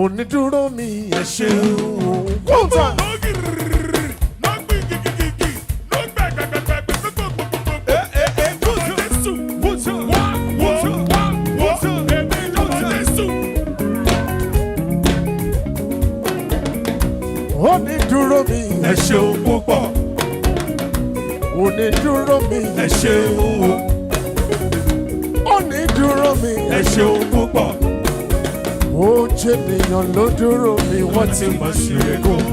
Onídúró mi, ẹ ṣeun. One time. Onídúró mi, Ẹ ṣeun púpọ̀. Onídúró mi, Ẹ ṣeun o. Onídúró mi, Ẹ ṣeun púpọ̀. Ó jẹ́ ènìyàn ló dúró mi, wọ́n Wọ́n ti mọ̀ ṣìrègùn.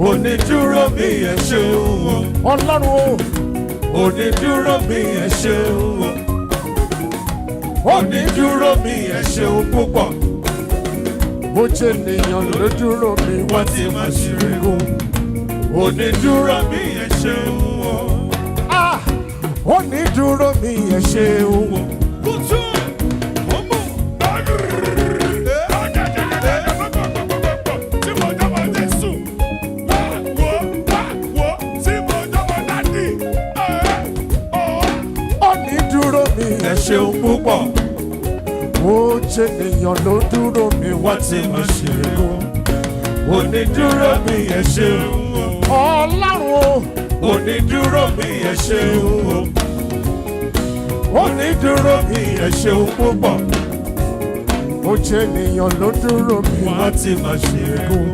Onídúró mi, ẹ ṣeun o. Ọlọ́run o. Onídúró mi, ẹ ṣeun o. Onídúró mi, ẹ ṣeun púpọ̀. Bó jẹ́ ènìyàn ló dúró mi, Wọ́n ti mọ̀ ṣìrègùn. Onídúró mi, ẹ ṣeun o. Ah, onídúró mi, ẹ ṣeun o. Kùtù ọmọ. Onídúró mi, Ẹ ṣeun púpọ̀. Ó jẹ́ ènìyàn ló dúró mi, Wọ́n ti mọ̀ ṣìrègùn. Onídúró mi, ẹ ṣeun o. Ọlọ́run o. Onídúró mi, ẹ ṣeun o. Onídúró mi, ẹ ṣeun púpọ̀. Ó jẹ́ ènìyàn ló dúró mi, Wọ́n ti mọ̀ ṣìrègùn.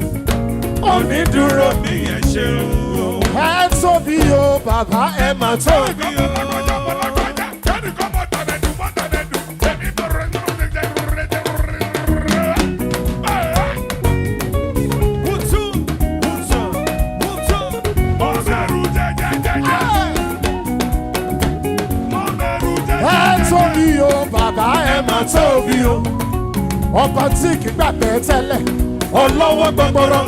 Onídúró mi, ẹ ṣeun o. Ẹ tóbi o, bàbá, ẹ mà tóbi o. Ẹ tóbi o, bàbá, ẹ mà tóbi o. Ọba tí kì í gbàgbé tẹ́lẹ̀. Ọlọ́wọ́ gbọgbọrọ,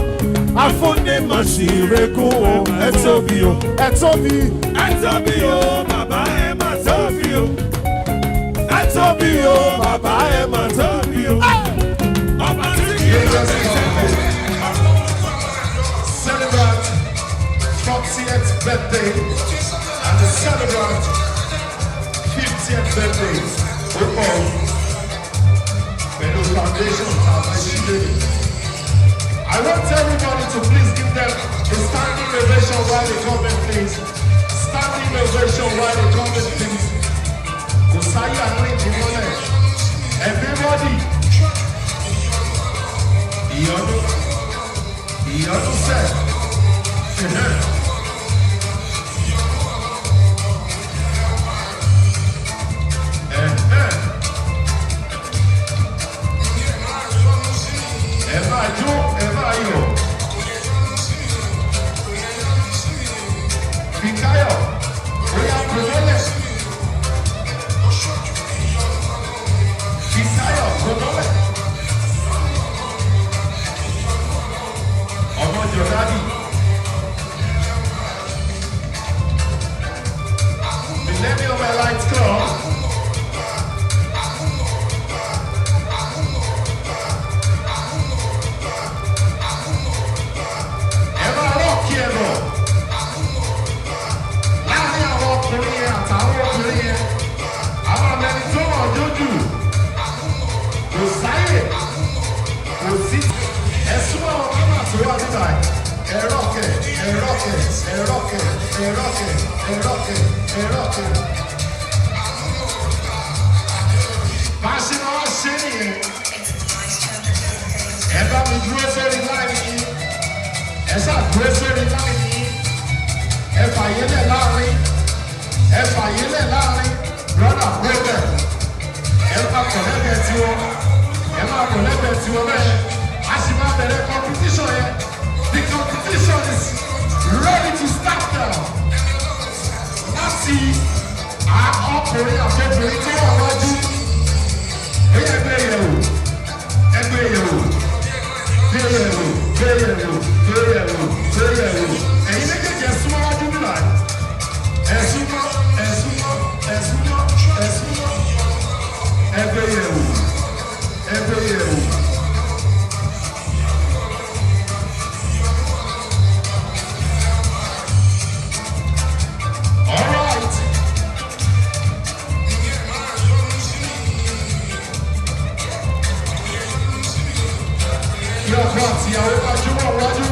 afúnimọ̀ṣìrègùn o, ẹ tóbi o. Ẹ tóbi. Ẹ tóbi o, bàbá, ẹ mà tóbi o. Ẹ tóbi o, bàbá, ẹ mà tóbi o. Ọba tí kì í gbàgbé tẹ́lẹ̀. Celebrant 40th birthday and the celebrant 50th birthday ó pọ̀ o, pẹ̀lú foundation tàbí ṣílẹ̀. I want everybody to please give them a standing ovation while they come in, please. Standing ovation while they come in, please. Kò sáyé àárín ìdímọ́lẹ̀. Everybody. Ìyọnu. Ìyọnu sẹ̀. Ẹ̀hẹ́n. Ẹ̀hẹ́n. Ẹ máa jó, ẹ máa yọ̀. Fikayo, bóyá kò mọ́lẹ̀. Fikayo kò mọ́lẹ̀. Ọmọ Jọ̀dádì. Millennium Elite Club. Ẹ máa rock ẹ bọ̀. Láàárín àwọn ọkùnrin yẹn àtàwọn obìnrin yẹn, àwọn ẹni tó wọ̀ jójú. Kò sáyè, kò sí. Ẹ súnmọ́ àwọn kámà tó wà níbà yìí. Ẹ rock ẹ, ẹ rock ẹ, ẹ rock ẹ, ẹ rock ẹ, ẹ rock ẹ, ẹ rock ẹ. Bá a ṣe máa wá ṣe nìyẹn. Ẹ bá mi dúró sórí line yín. Ẹ ṣáà dúró sórí line yín. Ẹ fàyélẹ̀ láàrin. Ẹ fàyélẹ̀ láàrin. Brother, brother. Ẹ máa kọ̀ lẹ́gbẹ̀ẹ́ tiwọn. Ẹ máa kọ̀ lẹ́gbẹ̀ẹ́ tiwọn bẹ́ẹ̀. A sì máa bẹ̀rẹ̀ competition yẹn. The competition is ready to start now. Láti ọkùnrin àti obìnrin tó wà wájú. Ẹyẹ ẹgbẹ́ yẹ̀ wò. Ẹgbẹ́ yẹ̀ wò. Gbé yẹ̀ wò. Gbé yẹ̀ wò. Gbé yẹ̀ wò. Gbé yẹ̀ wò. Ẹ̀yin méjèèjì, ẹ súnmọ́ wájú nílà. Ẹ súnmọ́, ẹ súnmọ́, ẹ súnmọ́, ẹ súnmọ́. Ẹgbẹ́ yẹ̀ wò. Ẹgbẹ́ yẹ̀ wò. All right. ọkọ àti ìyàwó máa jùmọ̀ wájú.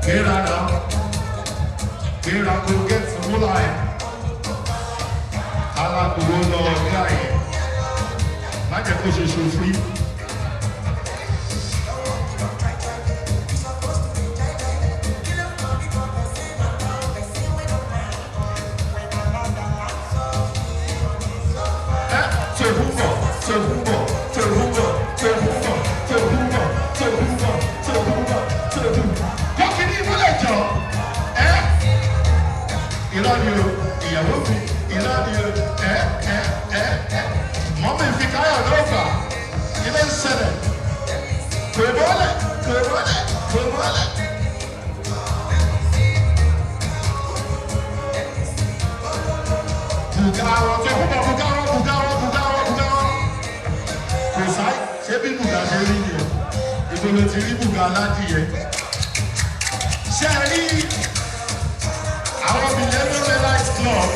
Gbéra náà, gbéra kó gẹ́tì múlá ẹ̀. Alákòwò lọ ọ̀gá ẹ̀. Má jẹ́ kó ṣe ṣòfin. Tòkúbọ̀, tòkúbọ̀, tòkúbọ̀, tòkúbọ̀, tòkúbọ̀, tòkúbọ̀, tòkúbọ̀, tòkúbọ̀. Kọ́kiri ìmúlẹ̀ jọ, ẹ́ irọ́ ni o, ìyàwó mi, irọ́ ni o, ẹ́ ẹ́ ẹ́ ẹ́. Mọ́mí fi káyọ̀ náà gbà, kí ló ń ṣẹlẹ̀? Kò mọ́lẹ̀, kò mọ́lẹ̀, kò mọ́lẹ̀. Bùgá wọn, tòkúbọ̀, bùgá wọn, bùgá wọn, bùgá wọn, bùgá wọn. Kò sáì, ṣé bí bùgá ṣe rí ni o? Ibo ló ti rí bùgá aládìyẹ? Ṣé ẹ rí àwọn Millennium Light Club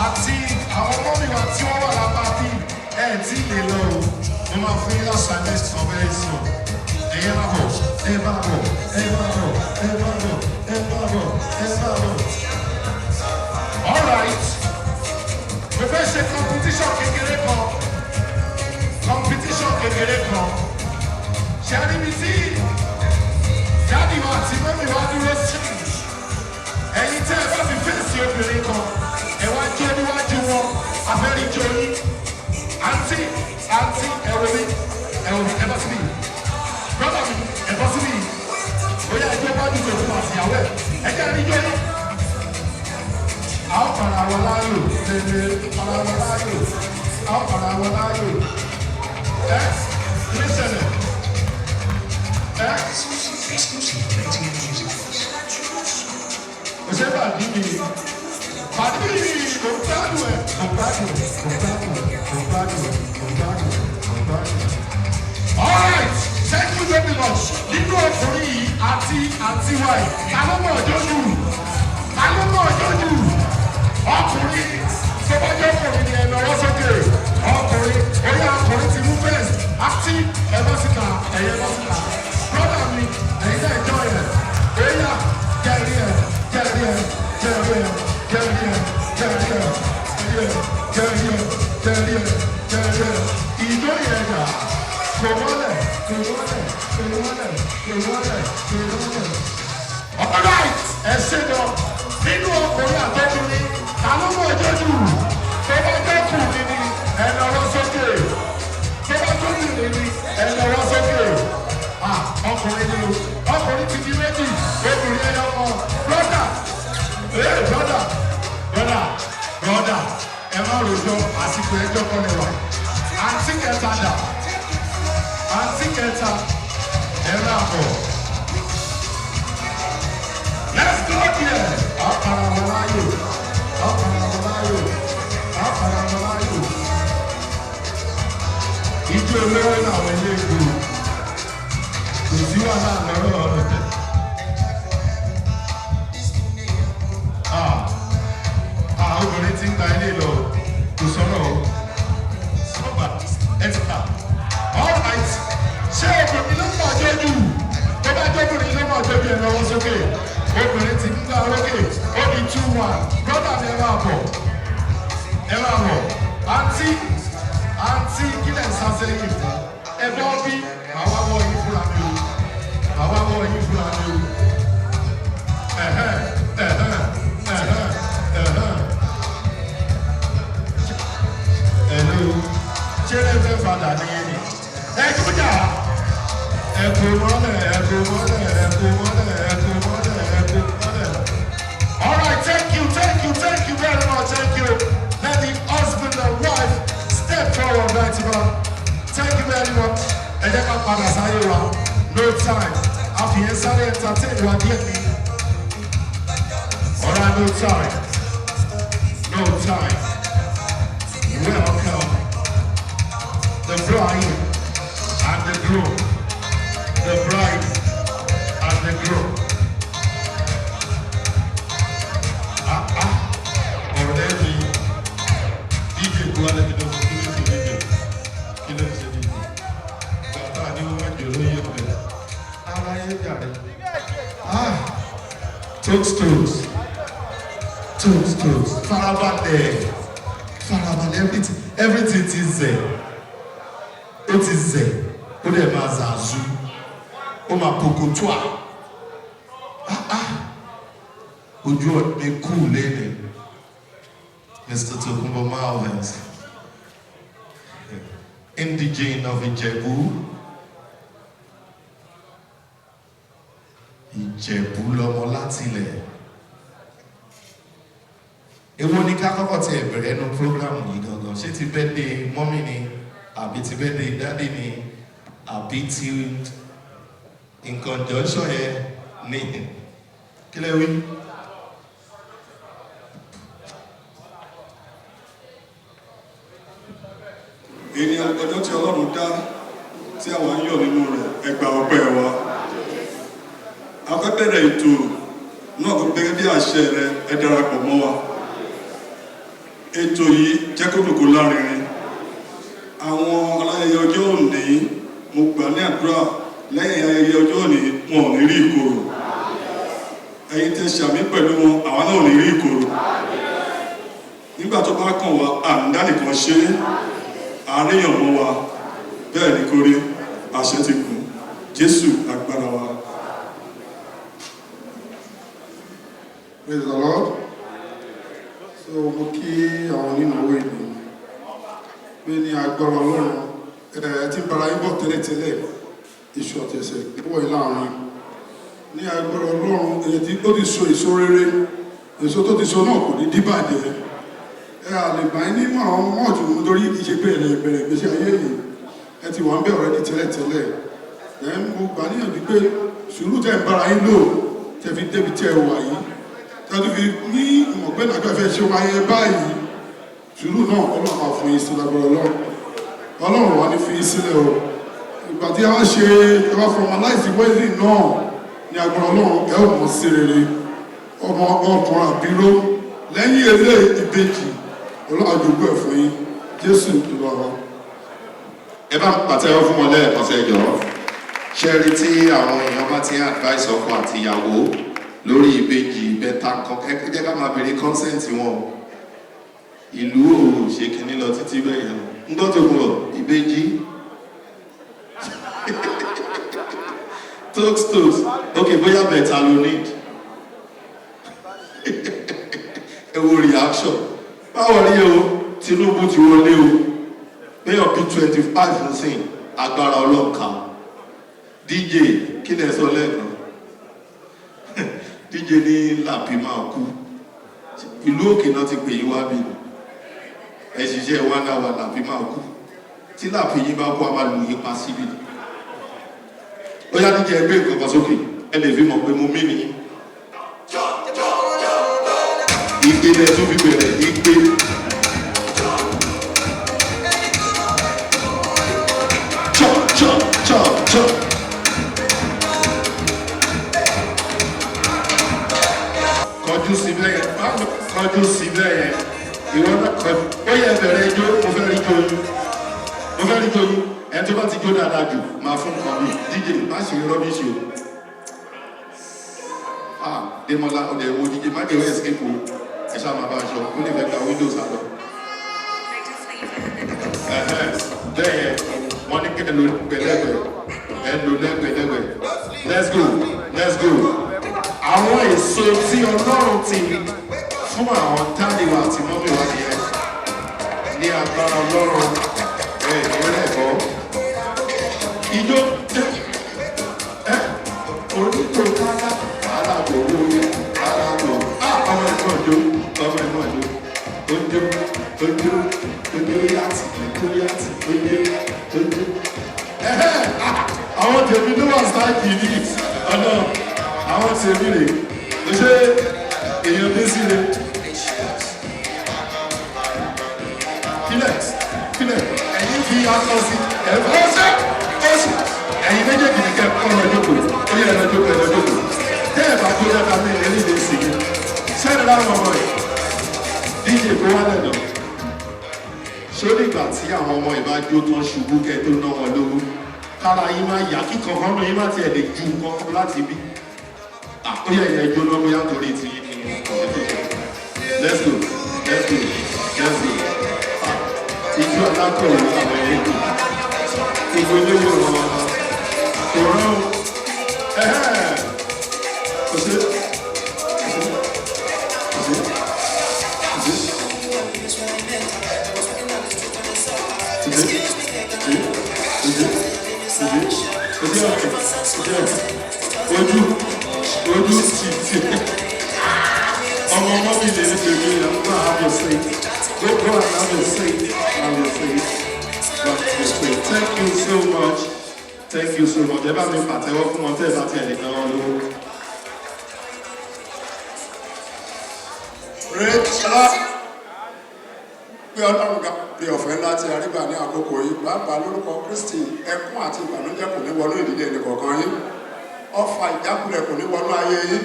àti àwọn mọ́mí wa tí wọ́n wà lápá bí ẹ̀ tí lè lọ o? Mo máa fún yín lásán next kan very soon. Ẹ̀yẹ́ máa bọ̀, ẹ máa bọ̀, ẹ máa bọ̀, ẹ máa bọ̀, ẹ máa bọ̀, ẹ máa bọ̀. All right, mo fẹ́ ṣe competition kékeré kan, competition kékeré kan. Ṣe a níbi tí daddy wa àti mummy wa dúró sí? Ẹ̀yin tẹ́ ẹ bá fi fèsì obìnrin kan, ẹ wá jó níwájú wọn, abẹ́rẹ́ jó yín. Àǹtí, àǹtí, ẹ wò mí, ẹ wò mí, ẹ bọ́ síbí. Brother mi, ẹ bọ́ síbí. Ó yá, ẹjọ́ bá dùn tòun àti ìyàwó ẹ̀. Ẹ jẹ́ ẹni jó yín. A ó para wọn láàyò, tètè para wọn láàyò, a ó para wọn láàyò. Ẹ kí ló ṣẹlẹ̀? Ẹ kò ṣe bàdí mi, bàdí mi kò gbádùn ẹ, kò gbádùn ẹ, kò gbádùn ẹ, kò gbádùn ẹ, kò gbádùn ẹ, kò gbádùn ẹ. All right, thank you very much. Nínú ọkùnrin yìí àti àǹtí wa yìí, ta ló mọ̀ ọjọ́ jù? Ta ló mọ̀ ọjọ́ jù? Ọkùnrin tó bá jẹ́ ọkùnrin ni ẹ lọ́wọ́ sókè. Ọkùnrin, orí ọkùnrin ti mú first. Àti ẹ bọ́ síta, ẹ̀yẹ bọ́ síta. Brother mi, ẹ̀yin náà jọ ẹ̀. Oya, jẹ́rìí ẹ̀, jẹ́rìí ẹ̀, jẹ́rìí ẹ̀, jẹ́rìí ẹ̀, jẹ́rìí ẹ̀, jẹ́rìí ẹ̀, jẹ́rìí ẹ̀, jẹ́rìí ẹ̀. Ìjọ yẹn dà. Kò mọ́lẹ̀, kò mọ́lẹ̀, kò mọ́lẹ̀, kò mọ́lẹ̀, kò mọ́lẹ̀. All right, ẹ ṣe lọ. Nínú ọkùnrin àtọ́kùnrin, ta ló mọ̀ ọjọ́ jù? Tó bá jọ́kùnrin ni ẹ lọ́wọ́ sókè. Tó bá jọ́kùnrin ni ẹ lọ́wọ́ sókè. Ah, ọkùnrin ni o. Ọkùnrin ti di méjì, obìnrin ẹyọ kan. Brother, hey brother, brother, brother, ẹ má rojọ́, àsìkò ẹjọ́ kan lè wà. Àǹtí kẹta dà, àǹtí kẹta, ẹ máa bọ̀. Let's go there. Ọ̀pára wọn láyò, ọ̀pára wọn láyò, ọ̀pára wọn láyò. Ijó olówó làwọn ilé ìgbò. Kò sí wàhálà lọ́rọ̀ rẹ̀. Ah, ah, obìnrin ti ń gba ilé lọ, kò sọ̀rọ̀ o. Sọ́gbà ẹ ti kà. All right, ṣé obìnrin ló mọ̀ ọjọ́ jù? Tó bá jẹ́ obìnrin ló mọ̀ ọjọ́ jù, ẹ lọ́wọ́ sókè. Obìnrin ti ń gbá orókè, ó di 2-1. Brother mi, ẹ máa bọ̀. Ẹ máa bọ̀. Àǹtí, àǹtí, kí lẹ̀ ń sá sẹ́yìn fún? Ẹ bọ́ bí, màá wá wọ yín fúnra mi o. Màá wá wọ yín fúnra mi o. Ẹ̀hẹ́n, ẹ̀hẹ́n, ẹ̀hẹ́n, ẹ̀hẹ́n. Hello. Ṣé ẹ fẹ́ padà ní ẹni? Ẹ kújà! Ẹ kò mọ́lẹ̀, ẹ kò mọ́lẹ̀, ẹ kò mọ́lẹ̀, ẹ kò mọ́lẹ̀, ẹ kò mọ́lẹ̀. All right, thank you, thank you, thank you very much, thank you. Let the husband and wife step forward right now. Thank you very much. Ẹ jẹ́ ká padà sáyé wa. No time. A fi yẹn sáré entertain wa díẹ̀ ní. All right, no time. No time. Welcome the bride and the groom. The bride and the groom. Ah, ah. Toast, toast, toast, toast. Farabalẹ̀, farabalẹ̀. Everything, everything ti zẹ̀, ó ti zẹ̀, ó dẹ̀ máa zàzú, ó máa pokotua. Ah ah, ojú ọ̀dẹ kù lẹ́nu. Mr. Tokunbo Marvins, indigene of Ìjẹ̀bú. Ìjẹ̀bú lọmọ láti ilẹ̀. Èwo ni ká kọ́kọ́ ti bẹ̀rẹ̀ nu program yìí gangan? Ṣé ti birthday mummy ni, àbí ti birthday daddy ni, àbí ti nǹkan junction yẹn ni? Kí lẹ wí? Èyí ni ọjọ́ tí Ọlọ́run dá tí àwa ń yọ̀ nínú rẹ̀. Ẹ gba ọpẹ́ wa. A fẹ́ bẹ̀rẹ̀ ètò náà tó gẹ́gẹ́ bí àṣẹ rẹ. Ẹ darapọ̀ mọ́ wa. Ètò yìí jẹ́ kó dùn kó lárinrin. Àwọn aláyẹyẹ ọjọ́ òní, mo gbà ní àdúrà, lẹ́yìn ayẹyẹ ọjọ́ òní, wọn ò ní rí ìkorò. Ẹ̀yin tẹ́ ṣàmì pẹ̀lú wọn, àwa náà ò ní rí ìkorò. Nígbà tó bá kàn wá, àǹdá nìkan ṣe é, àríyàn mọ́ wa. Bẹ́ẹ̀ ni kórí, àṣẹ ti kù. Jésù agbára wa. Praise the Lord. So mo kí àwọn onínáwó ìlú pé ní agbára Ọlọ́run, ẹ ti ń bara yín bọ̀ tẹ́lẹ̀tẹ́lẹ̀, iṣu ọ̀tẹ̀sẹ̀ púpọ̀ yìí láàrin. Ní agbára Ọlọ́run, èyí tí ó ti so èso rere, èso tó ti so náà kò ní díbàjẹ́. Ẹ à lè bá yín ní àwọn mọ́ọ̀tù nítorí kì í ṣe pé ẹ̀rẹ̀ ìbẹ̀rẹ̀ ìgbésí ayé yìí, ẹ ti wà ń bẹ̀ ọ̀rẹ́dì tẹ́lẹ̀tẹ́lẹ̀. Ẹ ń mo gbà níyànjú pé sùúrù tẹ́ ń bára yín lò, tẹ́ fi débi tẹ́ ẹ wà yìí, tẹ́ tó fi ní ìmọ̀ pé nàgbà fẹ́ ṣe wáyé báyìí, sùúrù náà, Ọlọ́run máa fún yín sí lágbára Ọlọ́run. Ọlọ́run wà ní fi yín sílẹ̀ o. Ìgbà tí a wá ṣe, ẹ wá formalize wedding náà, ní agbára Ọlọ́run, ẹ ò mọ̀ sí rere. Ọmọ ọkùnrin àbíró lẹ́yìn eré ìbejì, Ọlọ́run àjogún ẹ̀ fún yín. Jésù Olúwa wa. Ẹ bá ń pàtẹ́wọ́ fún wọn lẹ́ẹ̀kan sẹ́jọ́. Ṣe rí tí àwọn èèyàn bá ti ń advice ọkọ àti ìyàwó lórí ìbejì, ìbẹ́ta kan, ẹ jẹ́ ká máa béèrè consent wọn. Ìlú ò ṣe kinní lọ títí bẹ́ẹ̀ yẹn. Ń gbọ́ tó kún lọ ìbejì. Toast, toast. Ok, bóyá bẹ̀ta ló need. Ẹ wo reaction. Báwo rí o? Tinubu ti wọlé o. Mayor bí 25 nsìn, agbára ọlọ́ka. DJ, kí lẹ sọ lẹ́ẹ̀kan? DJ ní làpì máa kú. Ìlú òkè náà ti pè yín wá bí ẹ ṣiṣẹ́ one hour, làpì máa kú. Tí làpì yín bá kú, a máa lù yín pa síbi. Ó yá, DJ, ẹ gbé nǹkan kan sókè, ẹ lè fi mọ̀ pé mo mí nìyí. Ìgbé lẹ tún fi bẹ̀rẹ̀ ìgbé. Chop, chop, chop, chop. Kọjú sí bẹ́ẹ̀ yẹn, báwo kọjú sí bẹ́ẹ̀ yẹn? Ìwọ náà kọjú. Ó yẹ bẹ̀rẹ̀ ijó. Mo fẹ́ rí jó yín, mo fẹ́ rí jó yín. Ẹni tó bá ti jó dáadáa jù máa fún nǹkan mi. DJ, má ṣe rubbish o. Ah, Demola, ọdẹ wo DJ, má jẹ́ wọ́n escape o. Ẹ ṣáà máa bá aṣọ, ó lè fẹ́ gba windows àlọ́. Bẹ́ẹ̀ yẹn, wọ́n ní kí ẹ lo gbẹlẹ́gbẹ̀, ẹ lo lẹ́gbẹ̀lẹ́gbẹ̀. Let's go, let's go. Àwọn èso tí Ọlọ́run ti fún àwọn daddy wa àti mummy wa nìyẹn. Ní agbára Ọlọ́run, ẹ ìrẹ́lẹ̀ bọ́ ijó ẹ oníjó kálá alágbòwò alágbò. Ọmọ ẹ̀gbọ́n jó, ọmọ ẹ̀gbọ́n jó, ojú ojú ojú yàtì, ojú yàtì, ojú ojú. Àwọn tèmi ló wà sáàkì ní ọ̀nà, àwọn tèmi rè é. Ṣé èèyàn dé sí rè? Kílẹ̀ kílẹ̀, ẹ̀yin fi akọ sí ẹ̀fọ́ ọ̀sẹ̀ ọ̀sẹ̀. Ẹ̀yin méjèèjì ní kẹ́ kọ́ lọ jókòó. Ó yẹ lọ jókòó, ẹ lọ jókòó. Tẹ́ ẹ̀ bá jó dáadáa ní ilé ilé sí i sẹ́ni láwọn ọmọ rẹ̀. DJ, kó wá lẹ́nu. Ṣé ó dìgbà tí àwọn ọmọ ìbá jó tán ṣubú kẹ́ tó ná wọn lówó? Kára yín máa yá, kí kankan náà yín má tiẹ̀ lè ju nǹkan láti bí. Ó yẹ ìyẹn jóná bóyá torí ti yín ni. Let's go, let's go, let's go. Ah, ìjọ alákọ̀wé àwọn ẹ̀yẹ́ kù. Gbogbo eléyìí ò rán kò rán o. Ẹ̀hẹ́n. Kò sí. Kò sí. Kò sí. Kò sí. Kò sí. Kò sí. Kò sí. Kò sí ọ̀kẹ́. Kò sí ọ̀kẹ́. Ojú ojú ti ti. Ọmọ ọmọ mi lè ní tèmi, I'm gonna have your seat. Go, go and have your seat. Have your seat. Have your seat. Thank you so much. Thank you so much. Ẹ bá mi pàtẹ́wọ́ fún wọn tẹ́ ẹ bá tiẹ̀ lè náwó lówó. Praise God. Pé Ọlọ́run ga pé ọ̀fẹ́ ńlá tí a rí gbà ní àkókò yìí, pàápàá lórúkọ Kristi, ẹkún àti ìbànújẹ́ kò ní wọnú ìdílé ẹnì kọ̀ọ̀kan yín. Ọfà ìjákulẹ̀ kò ní wọnú ayé yín.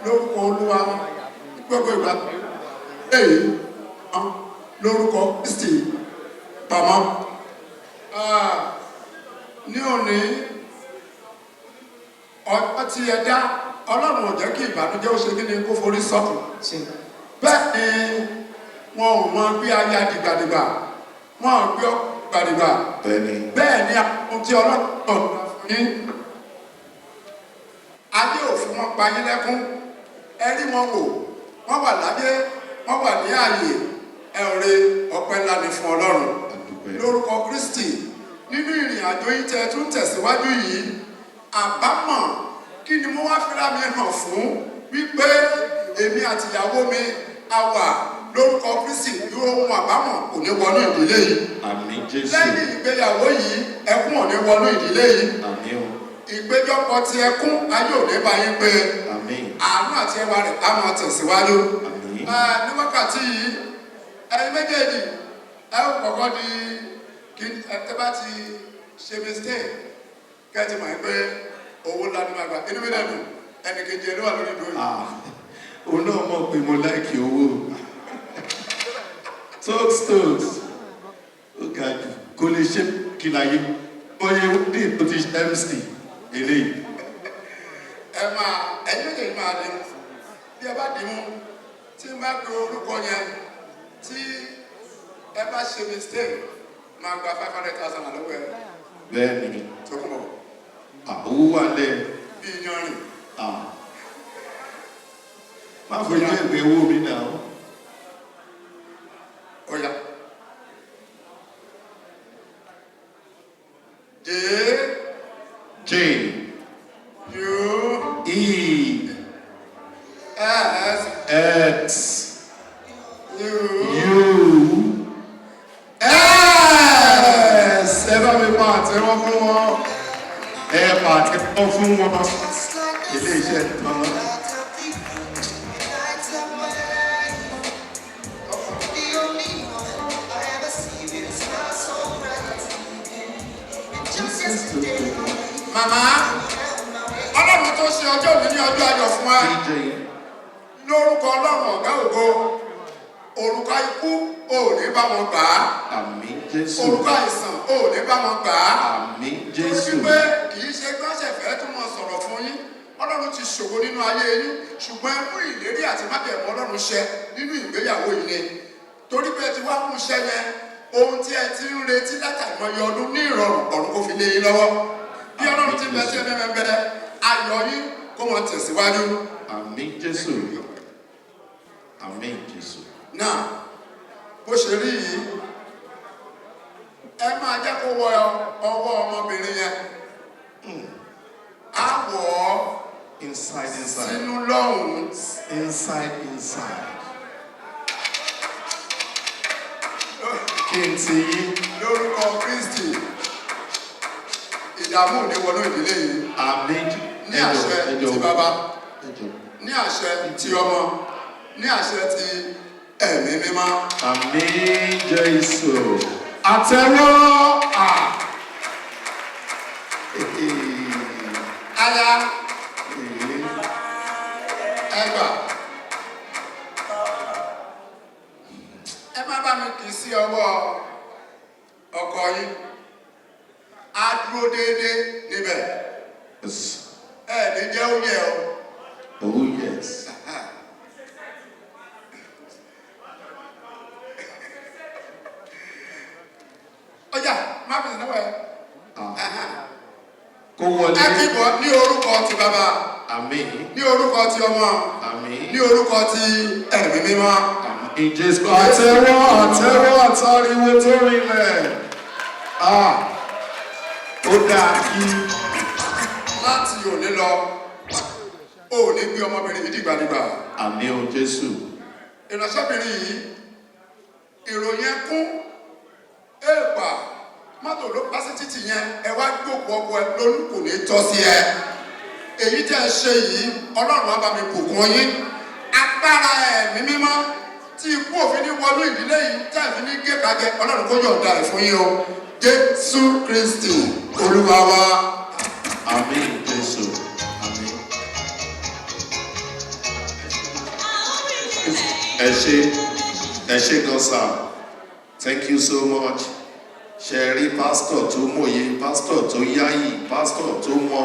Lórúkọ Olúwa, gbogbo ìgbà èyí lórúkọ Kristi pamọ́. Ní òní, ọjọ́ tí ẹ dá, Ọlọ́run ò jẹ́ kí ìbànújẹ́ ó ṣe kí ni kó forí sọ́kùn. Bẹ́ẹ̀ ni wọn ò mọ bí aya dìgbàdìgbà, wọn ò gbé ọ dìgbàdìgbà. Bẹ́ẹ̀ni. Bẹ́ẹ̀ ni àwọn tí Ọlọ́run fún yín, ayé ò fún wọn pa yín lẹ́kún. Ẹ rí wọn wò, wọ́n wà láyé, wọ́n wà ní ààyè. Ẹ ò rí ọpẹ́ ńlá ni fún Ọlọ́run lórúkọ Kristi. Nínú ìrìn àjò yìí tẹ́ ẹ tún tẹ̀síwájú yìí, àbámọ̀ kí ni mo wá fira mi hàn fún wípé èmi àti ìyàwó mi a wà lórúkọ Kristi, dúró ohun àbámọ̀ kò ní wọnú ìdílé yìí. Àmín Jésù. Lẹ́yìn ìgbéyàwó yìí, ẹkún ò ní wọnú ìdílé yìí. Àmín o. Ìpéjọpọ̀ ti ẹkún, ayé ò ní bá yín pé. Àmín. Àánú àti ẹwà rẹ̀ á máa tẹ̀síwájú. Àmín. Ní wákàtí yìí, ẹ̀yin méjèèjì, ẹ ó kọ́kọ́ di kí ẹ tẹ́ bá ti ṣe mistake, kẹ́ ẹ ti mọ̀ ẹ́ pé owó ńlá ni màá gbà. Inú mi dẹ̀ dùn, ẹnì kejì ẹ ló wà lórí ìdúró yìí. Ah, òun náà mọ̀ pé mo like owó. Stokes, Stokes. Ó ga jù, kò lè ṣe kí láyé. Bóyá ní tó ti ṣe MC eléyìí. Ẹ máa, ẹ̀yin méjèèjì máa dì mú. Bí ẹ bá dì mú, tí n bá pe orúkọ yẹn, tí ẹ bá ṣe mistake, máa gba 500,000 lọ́wọ́ ẹ. Bẹ́ẹ̀ni. Tó kún bọ̀. Ah, owó wà lẹ̀. Bí yanrìn. Ah. Má fojú ẹ̀gbẹ́ owó mi náà. Ọ̀yà. J J U E S X U U S. Ẹ bá mi pa àtẹ́wọ́ fún wọn. Ẹ pa àtẹ́wọ́ fún wọn. Ilé iṣẹ́ tán. Màmá, Ọlọ́run tó ṣe ọjọ́ òní ní ọjọ́ ayọ̀ fún wa. DJ. Lórúkọ Ọlọ́run ọ̀gá ògo, òrùka ikú ò ní bá wọn gbà á. Àmín Jésù. Òrùka àìsàn ò ní bá wọn gbà á. Àmín Jésù. Torí pé kì í ṣe gbọ́nsẹ̀ fẹ́ tún mọ sọ̀rọ̀ fún yín. Ọlọ́run ti ṣògo nínú ayé yín, ṣùgbọ́n ẹ mú ìlérí àti májẹ̀mú Ọlọ́run ṣẹ nínú ìgbéyàwó yìí ni. Torí pé ẹ ti wá mú iṣẹ́ yẹn, ohun tí ẹ ti ń retí látàìmọye ọdún ní ìrọ̀rùn, ọ̀run kò fi lé yín lọ́wọ́. Bí Ọlọ́run ti bẹ sí ẹ bẹ́ẹ̀, ayọ̀ yín kó wọn tẹ̀síwájú. Àmín Jésù. Àmín Jésù. Náà bó ṣe rí yìí, ẹ máa jẹ́ kó wọ ọwọ́ ọmọbìnrin yẹn, á wọ̀ ọ́ Inside, inside. sínú lọ́hùn-ún. Inside, inside. Kí n ti yín. Lórúkọ Kristi, ìdààmú ò ní wọnú ìdílé yìí. Àmín. Ní àṣẹ ti bàbá, Ẹjọ́. ní àṣẹ ti ọmọ, ní àṣẹ ti Ẹ̀mí Mímọ́. Àmín Jésù. Àtẹ̀wọ́ à. Aya, ẹ gbà, ẹ má bá mi kì í sí ọwọ́ ọkọ yín, á dúró déédéé níbẹ̀. Yes. Ẹ ní jẹ́ ó yẹ o. Oh Má fi sìnà wẹ̀. Kó wọlé. Ẹ kí bọ̀ ní orúkọ ti bàbá. Àmín. Ní orúkọ ti ọmọ. Àmín. Ní orúkọ ti ẹ̀mí mímọ́. Àmín. Jésù. Àtẹ́wọ́ àtẹ́wọ́ àtàríwo tó rinlẹ̀. Ah, ó dáa kí. Láti òní lọ, o ò ní gbé ọmọbìnrin yìí dìgbàdìgbà. Àmín o Jésù. Ìránṣẹ́bìnrin yìí, ìròyìn ẹkún, èèpà, mọ́tò ló pa sí títì yẹn, ẹ wá gbókùú ọkọ ẹ lónìí kò ní tọ́ sí ẹ. Èyí tẹ́ ẹ ṣe yìí, Ọlọ́run á bá mi bùkún yín. Agbára ẹ̀mí mímọ́ tí ikú òfin ní wọnú ìdílé yìí tẹ́ ẹ̀ fi ní gé kajẹ, Ọlọ́run kó yọ̀ǹda ẹ̀ fún yín o. Jésù Kristi Olúwa wa. Àmín Jésù. Àmín. Ẹ ṣé, ẹ ṣé gan sir. Thank you so much. Ṣe rí pásítọ̀ tó mòye, pásítọ̀ tó yáyì, pásítọ̀ tó mọ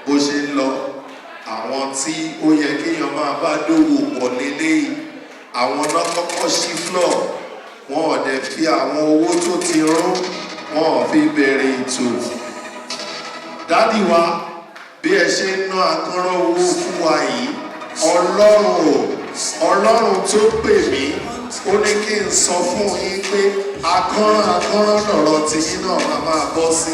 bó ṣe ń lọ. Àwọn tí ó yẹ kéèyàn máa bá dòwò pọ̀ lélẹ́yìí. Àwọn náà kọ́kọ́ ṣí floor. Wọn ò dẹ̀ fi àwọn owó tó ti rún, wọn ò fi bẹ̀rẹ̀ ètò. Daddy wa, bí ẹ ṣe ń ná akọ́rọ́ owó fún wa yìí, Ọlọ́run o, Ọlọ́run tó pè mí, ó ní kí n sọ fún yín pé akọ́rán akọ́rán lọ̀rọ̀ tiyín náà máa máa bọ́ sí.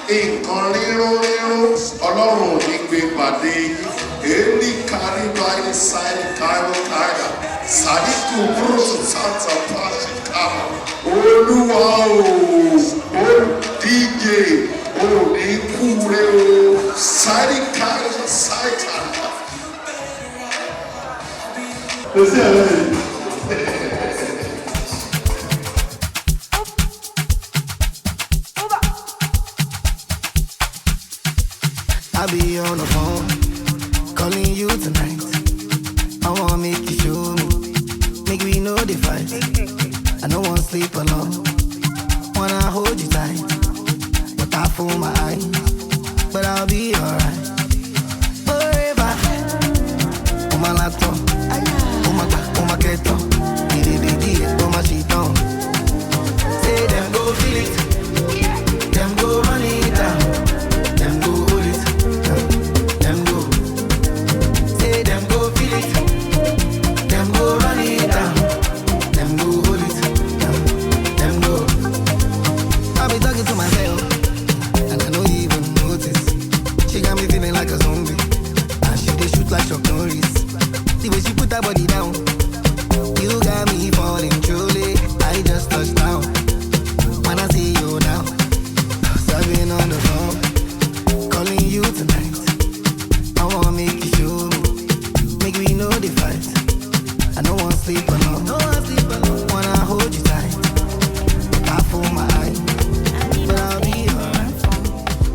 Nǹkan rírún rírún, Ọlọ́run ò ní gbé pàdé yín. Èlì kárí báyìí sáì káíró káírà sàdíkù búrúsù santa pàṣẹ kámọ. Olúwa o, ó DJ ò ní kú rẹ o, sáì káíró sáì káíró. Kò sí ẹ̀rọ yìí. I be on the phone, calling you tonight. I wanna make you show me, make we know the fight. I don't wanna sleep alone, wanna hold you tight. But I fool my eyes, but I'll be alright. Forever, on my laptop, on my back, on my ghetto. Oh my shit on. Say them go feel it, them go run it down, them go hold it, them go. Say them go feel it, them go run it down, them go hold it, them go. I be talking to myself, and I don't even notice. She got me feeling like a zombie, and she dey shoot like Chuck Norris. The way she put her body down, you got me falling truly. I just touched down when I see you now. Serving on the phone, calling you tonight. I wanna make you show me, make we know the fight. I don't wanna sleep alone, no one sleep alone. Wanna hold you tight, but I fool my eyes, but I'll be alright.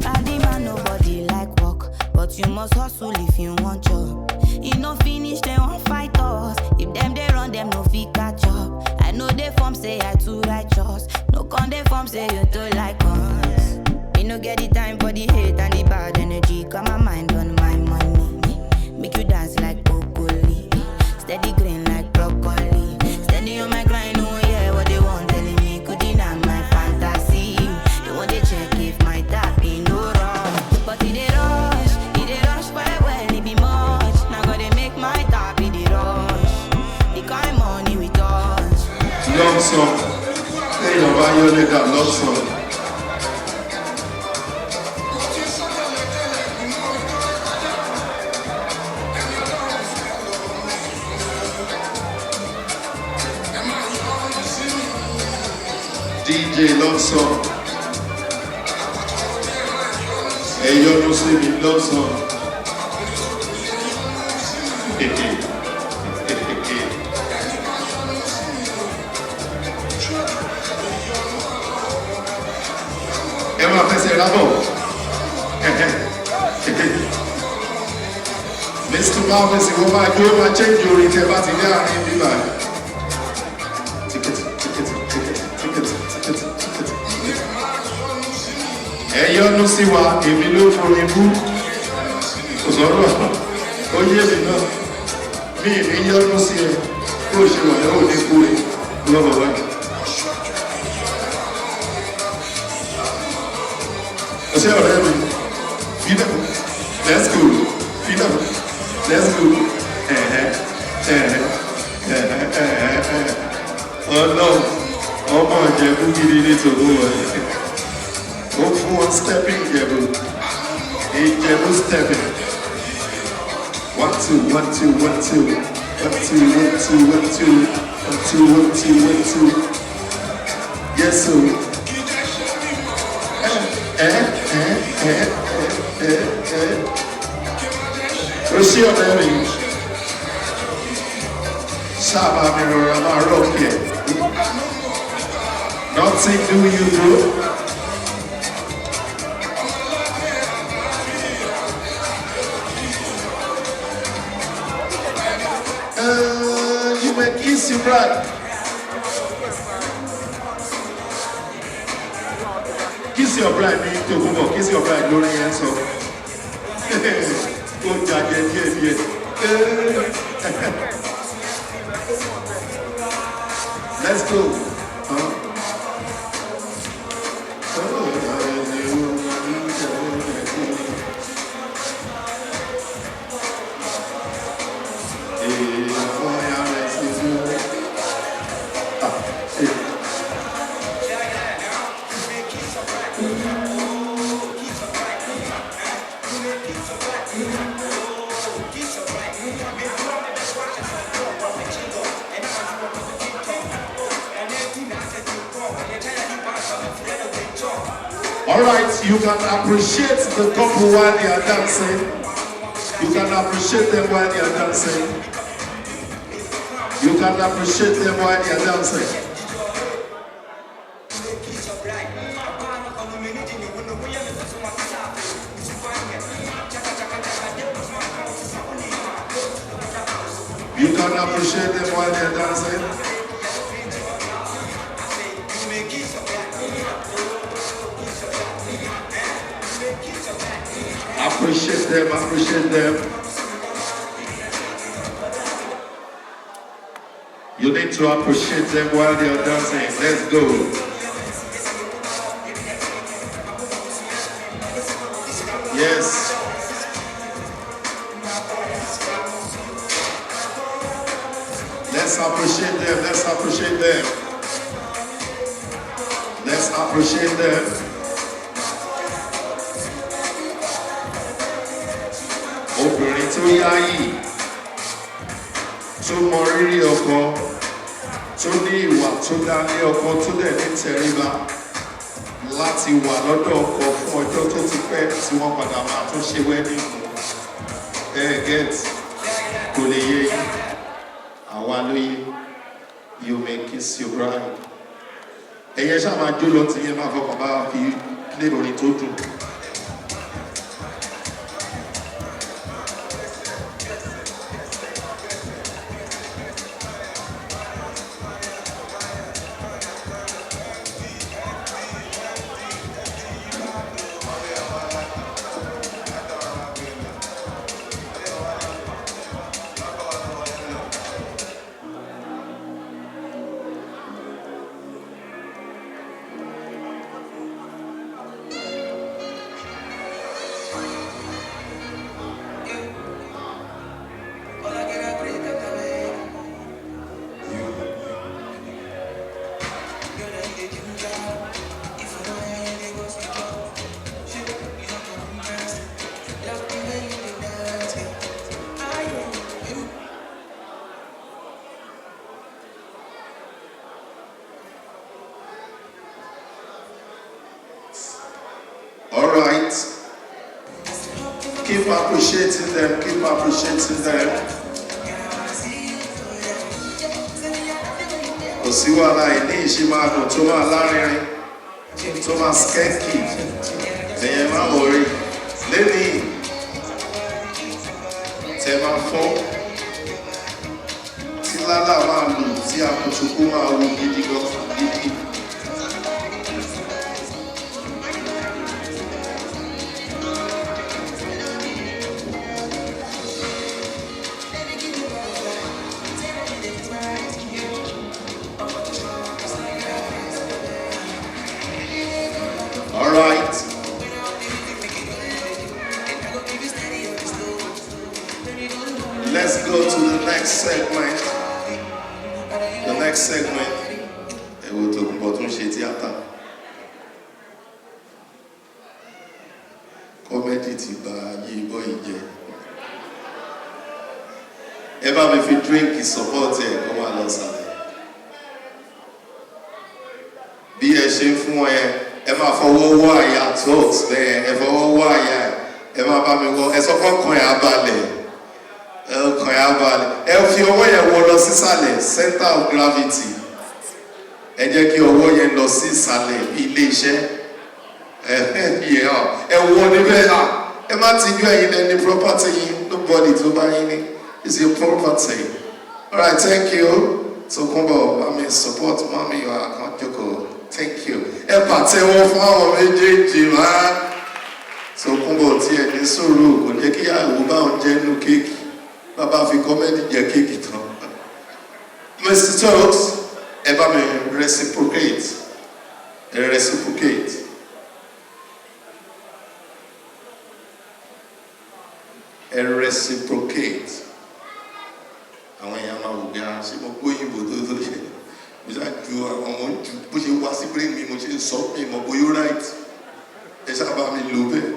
Body man, nobody like work, but you must hustle if you want job. E no finish, they won't fight us. If them they run, them no fit catch up. I know they form say I too righteous. No con they form say you too like us. Me no get the time for the hate and the bad energy. Got my mind on my money. Make you dance like broccoli. Steady green like broccoli. Steady on my grind, oh yeah, what they want telling me. Could deny my fantasy. They want to check if my tap in no wrong. But it dey rush, it dey rush well well, it be much. Now gotta make my tap, it dey rush. The kind money we touch. Love song. Téèyàn bá yọ lé dà love song. DJ love song. Ẹ yọ́nú sí mi love song. Ẹ máa fẹsẹ̀ rábọ̀. Mr. Marvin wọ́n máa jó máa change orin tẹ bá ti dé àárín bíbá. Ticket, ticket, ticket, ticket, ticket, ticket. Ẹ yọ́nú sí wa, èmi ló forin bú. Kò sọ̀rọ̀, ó yé mi náà. Mi ì ní yọ́nú sí ẹ, bó ṣe wà yóò ní kúrè lọ́wọ́ báyìí. Ṣé ọ̀rẹ́ mi fílẹ̀, let's go, fílẹ̀, let's go. Ẹ̀hẹ́ ẹ̀hẹ́ ẹ̀hẹ́ ẹ̀hẹ́ ẹ̀hẹ́. Ọlọ́run, ọmọ Ìjẹ̀bú gidi ní tòun wọ̀nyí. Ó fún wọn stepping Ìjẹ̀bú, Ìjẹ̀bú stepping. One two one two one two one two one two one two one two one two one two. Yes o. Ẹ ẹ ẹ ẹ ẹ ẹ. O ṣí ọ̀rẹ́ mi. Ṣáàbà mi rọra máa rock ẹ̀. Nothing do you, bro. You may kiss your bride. Kiss your bride ní Tòkunbọ̀, kiss your bride lórí yẹn sọ. Ó jàjẹ díẹ̀ díẹ̀. Let's go. Huh? All right, you can appreciate the couple while they are dancing. You can appreciate them while they are dancing. You can appreciate them while they are dancing. You can appreciate them while they are dancing. Appreciate them, appreciate them. You need to appreciate them while they are dancing. Let's go. Yes. Let's appreciate them. Let's appreciate them. Let's appreciate them. Obìnrin tó yáyì, tó mọ rírì ọkọ, tó ní ìwà tó dá ní ọkọ, tó dẹ̀ ní tẹríba láti wà lọ́dọ̀ ọkọ fún ọjọ́ tó ti pẹ́ tí wọ́n padà máa tún ṣe wedding fún ẹ get kò lè yé yín, àwa ló yé. You may kiss your bride. Ẹ̀yẹ ṣáà máa jó lọ tí yẹn máa fọkàn bá fi play orin tó dùn. All right. Keep appreciating them. Keep appreciating them. Kò sí wàhálà, ìní ìṣe máa dùn, tó máa lárinrin, tó máa skẹ́kì. Ẹ̀yẹ má worry. Lẹ́nìí, tẹ máa fọ́, tí lálà máa lù, tí akutuku máa wù gidi gan gidi. All right. Next segment, ẹ wo Tòkunbọ̀ tún ṣe tíátà. Comedy ti ba ayé ibọ́ yìí jẹ́. Ẹ bá mi fi drink support ẹ̀ kó máa lọ sàlẹ̀. Bí ẹ ṣe ń fún ẹ, ẹ máa fọwọ́ wọ́ àyà Toks bẹ́ẹ̀, ẹ fọwọ́ wọ́ àyà ẹ, ẹ máa bá mi wọ, ẹ sọ fọ́kàn ẹ̀ á balẹ̀, ọkàn ẹ̀ á balẹ̀. Ẹ fi ọwọ́ yẹn wọ lọ sísàlẹ̀, center of gravity. Ẹ jẹ́ kí ọwọ́ yẹn lọ sí ìsàlẹ̀ bí ilé iṣẹ́. Ẹ wọ níbẹ̀. Ẹ má tijú, ẹ̀yin lẹ́ni property yín, nobody tó bá yín ní, it's your property. Alright, thank you. Tokunbo, mami support mami wa kan jókòó. Thank you. Ẹ pàtẹ́wọ́ fún àwọn méjèèjì máa. Tokunbo tí ẹ ní sùúrù, kò jẹ́ kí àwọ̀ bá òun jẹ́ inú cake. Bàbá fi comedy jẹ cake tán. Mr. Toks, ẹ bá mi reciprocate. Ẹ reciprocate. Ẹ reciprocate. Àwọn èèyàn máa wò bí a ṣe mo gbóyìnbó tó tó ṣe. Mo ṣáà ju àwọn ọmọ ju bó ṣe wá sí brain mi, mo ṣe ń sọ pé mo bóyá right. Ẹ ṣáà bá mi lò bẹ́ẹ̀.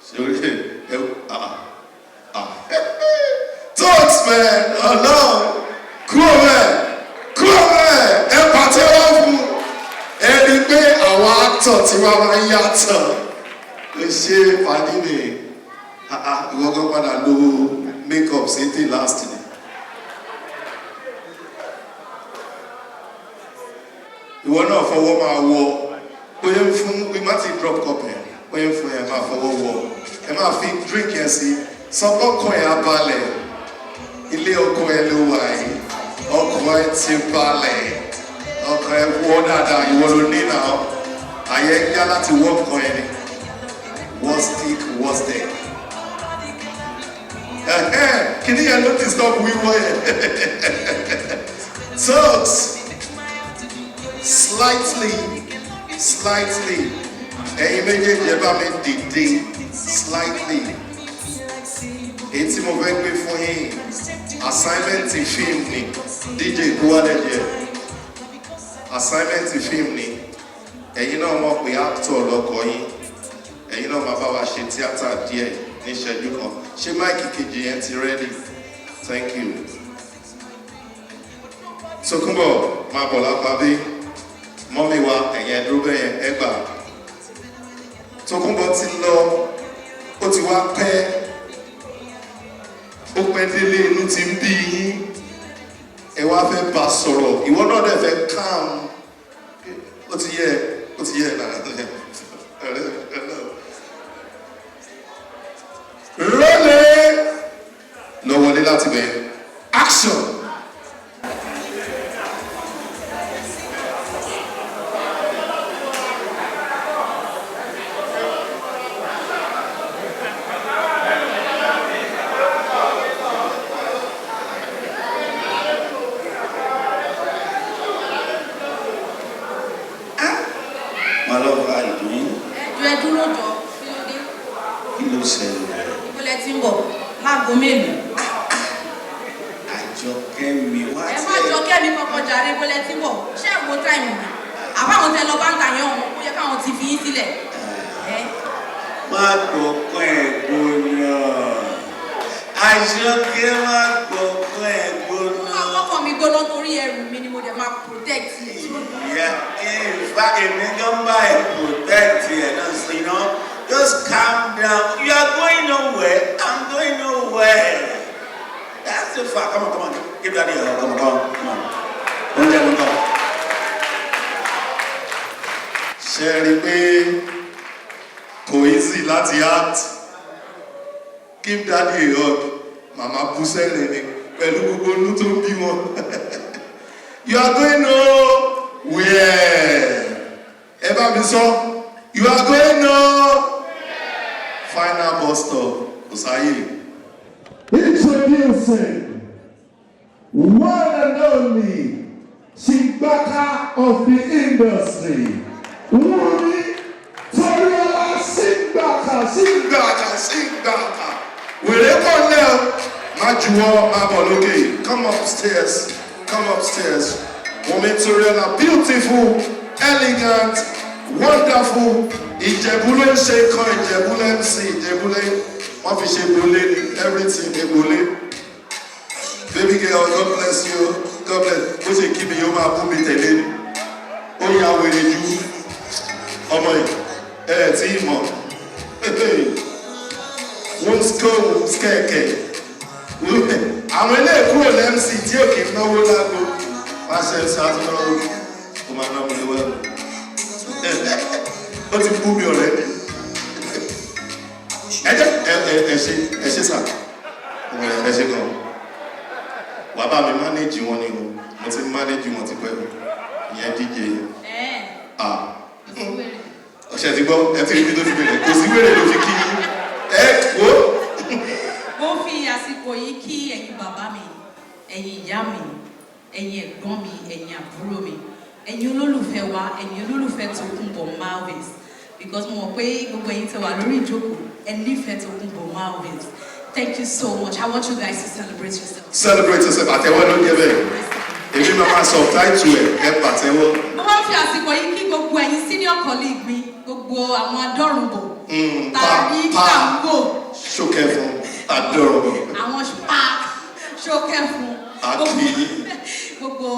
Ṣé orí ẹ ah ah Toks man, ọlọ́run kúrò bẹ́ẹ̀, kúrò bẹ́ẹ̀. Ẹ pàtẹ́wọ́ fún ẹ rí i pé àwọn actor tí wọ́n máa ń yàtọ̀. Ẹ ṣe pàdé mi, ìwọ gan padà lo make up sétè last ni. Ìwọ náà fọwọ́ máa wọ bóyá ń fún, má ti drop cup yẹn, bóyá ń fún yẹn, máa fọwọ́ wọ, ẹ máa fi drink yẹn sí, sọpọ́kàn ẹ̀ á balẹ̀. Ilé ọkọ ẹ ló wà yìí, ọkọ ẹ ti balẹ̀, ọkọ ẹ wọ dáadáa. Ìwọ ló ní náà, àyẹ ń yá láti wọ́ ọkàn ẹ ni. Wọ́ stick, wọ́ stick. Kìnìún yẹn ló ti stop wíwọ́ yẹn. So slightly, slightly, ẹ̀yin méjèèjì, ẹ bá mi dìde slightly. Èyí tí mo fẹ́ gbé fún yín, assignment film ni. DJ kúwálẹ̀ díẹ̀. Assignment film ni. Ẹ̀yin náà mọ̀ pé actor lọ́kọ yín, ẹ̀yin náà máa bá wa ṣe tíátà díẹ̀ ní ìṣẹ́jú kan. Ṣé mic kejì yẹn ti ready? Thank you. Tókunbọ̀, máa bọ̀ lápá bí. Mummy wa, ẹ̀yìn ẹ̀dúró bẹ́ẹ̀ yẹn. Ẹ gbà. Tókunbọ̀ ti lọ, ó ti wá pẹ́, ó pẹ́ délé, inú ti ń bí yín, ẹ wá fẹ́ bá sọ̀rọ̀, ìwọ náà dẹ̀ fẹ́ calm. Ó ti yẹ, ó ti yẹ náà. Rọ́lẹ̀ lọ wọlé láti bẹ̀. Action. My love, how you doing? Ẹjọ, ẹ dúró jọ, kí ló dé? Kí ló ṣẹlẹ̀? Ibo lẹ ti ń bọ̀? Láago mélòó? Àjọkẹ́ mi wá. Ẹ má jọ kẹ́mi kankan jàre. Ibo lẹ ti ń bọ̀? Ṣé ẹ wo time mi? Àbáwọn tẹ lọ bá ń tà yẹn ọ̀hún, ó yẹ káwọn ti fi yín sílẹ̀. Ẹ Má gbọ̀kàn ẹ̀ gbóná. Àjọkẹ́, má gbọ̀kàn ẹ̀ gbóná. Máa kọ́kọ́ mi gbóná torí ẹrù mi ni mo dẹ̀ máa protect ẹ̀. Yeah, in fact, èmi gan bá ẹ protect ẹ náà, so just calm down. You are going nowhere. I'm going nowhere. That's the fact. Come on, come on. Give daddy a hug. Come on, come on, come on. Oúnjẹ ló ń bọ̀. Ṣe rí i pé kò easy láti act? Give daddy a hug, màmá bú sẹ́rìn ni pẹ̀lú gbogbo inú tó ń bí wọn. You are going nowhere. Ẹ bá mi sọ, you are going no final bus stop, kò sáyè. Introducing one and only Chigbaka of the industry, Wumi Toriola Singbaka. Singbaka, Singbaka, wèrè kọ́ lẹ́ o. Má juwọ́, máa bọ̀ lókè. Come upstairs, come upstairs. Wunmi Toriola, beautiful, elegant, wonderful. Ìjẹ̀bú ló ń ṣe kan, Ìjẹ̀bú ló ń sin, Ìjẹ̀bú lé. Wọ́n fi ṣe gbolé ní everything ní gbolé. Baby girl, God bless you. God bless. Bó ṣe kí mi yóò máa bú mi tẹ̀lé ni. Ó ya wèrè ju ọmọ yìí. Ẹ ẹ̀ tí ì mọ̀. Wọ́n kó kẹ̀kẹ́. Àwọn ilé kúrò l'MC tí ò kì í náwó lágbo. Wọ́n á ṣe MC àtúnáwó. Ó máa ná mi lówó ẹ̀rọ. Ó ti bú mi already. Ẹ jẹ́ ẹ ẹ ẹ ṣe, ẹ ṣe sà. Ẹ ṣe gan. Wàá bá mi manage wọn ni o. Mo ti manage wọn ti pẹ́ o. Ìyẹn DJ. Ah. Ọ̀sẹ̀ ti gbọ́, ẹ ti rí ibi tó ti bẹ̀rẹ̀. Kò sí wèrè ló fi kí yín. Ẹ wo. Mo fi àsìkò yìí kí ẹ̀yin bàbá mi, ẹ̀yin ìyá mi, ẹ̀yin ẹ̀gbọ́n mi, ẹ̀yin àbúrò mi, ẹ̀yin olólùfẹ́ wa, ẹ̀yin olólùfẹ́ Tókunbọ̀ Marvins, because mo mọ̀ pé gbogbo ẹ̀yin tẹ́ wà lórí ìjókòó, ẹ nífẹ̀ẹ́ Tókunbọ̀ Marvins. Thank you so much. I want you guys to celebrate yourself. Celebrate yourself. Àtẹ̀wọ́ ló jẹ́ bẹ́ẹ̀. Èmi máa ma subtitle ẹ̀, ẹ pàtẹ́wọ́. Mo máa ń fi àsìkò yìí kí gbogbo ẹ̀yin senior colleague mi, gbogbo àwọn adọ́rùnbọ̀ tàbí pa tàǹgò ṣókẹ́ fún adọ́rùnbọ̀. Àwọn pa ṣókẹ́ fún Àkì. gbogbo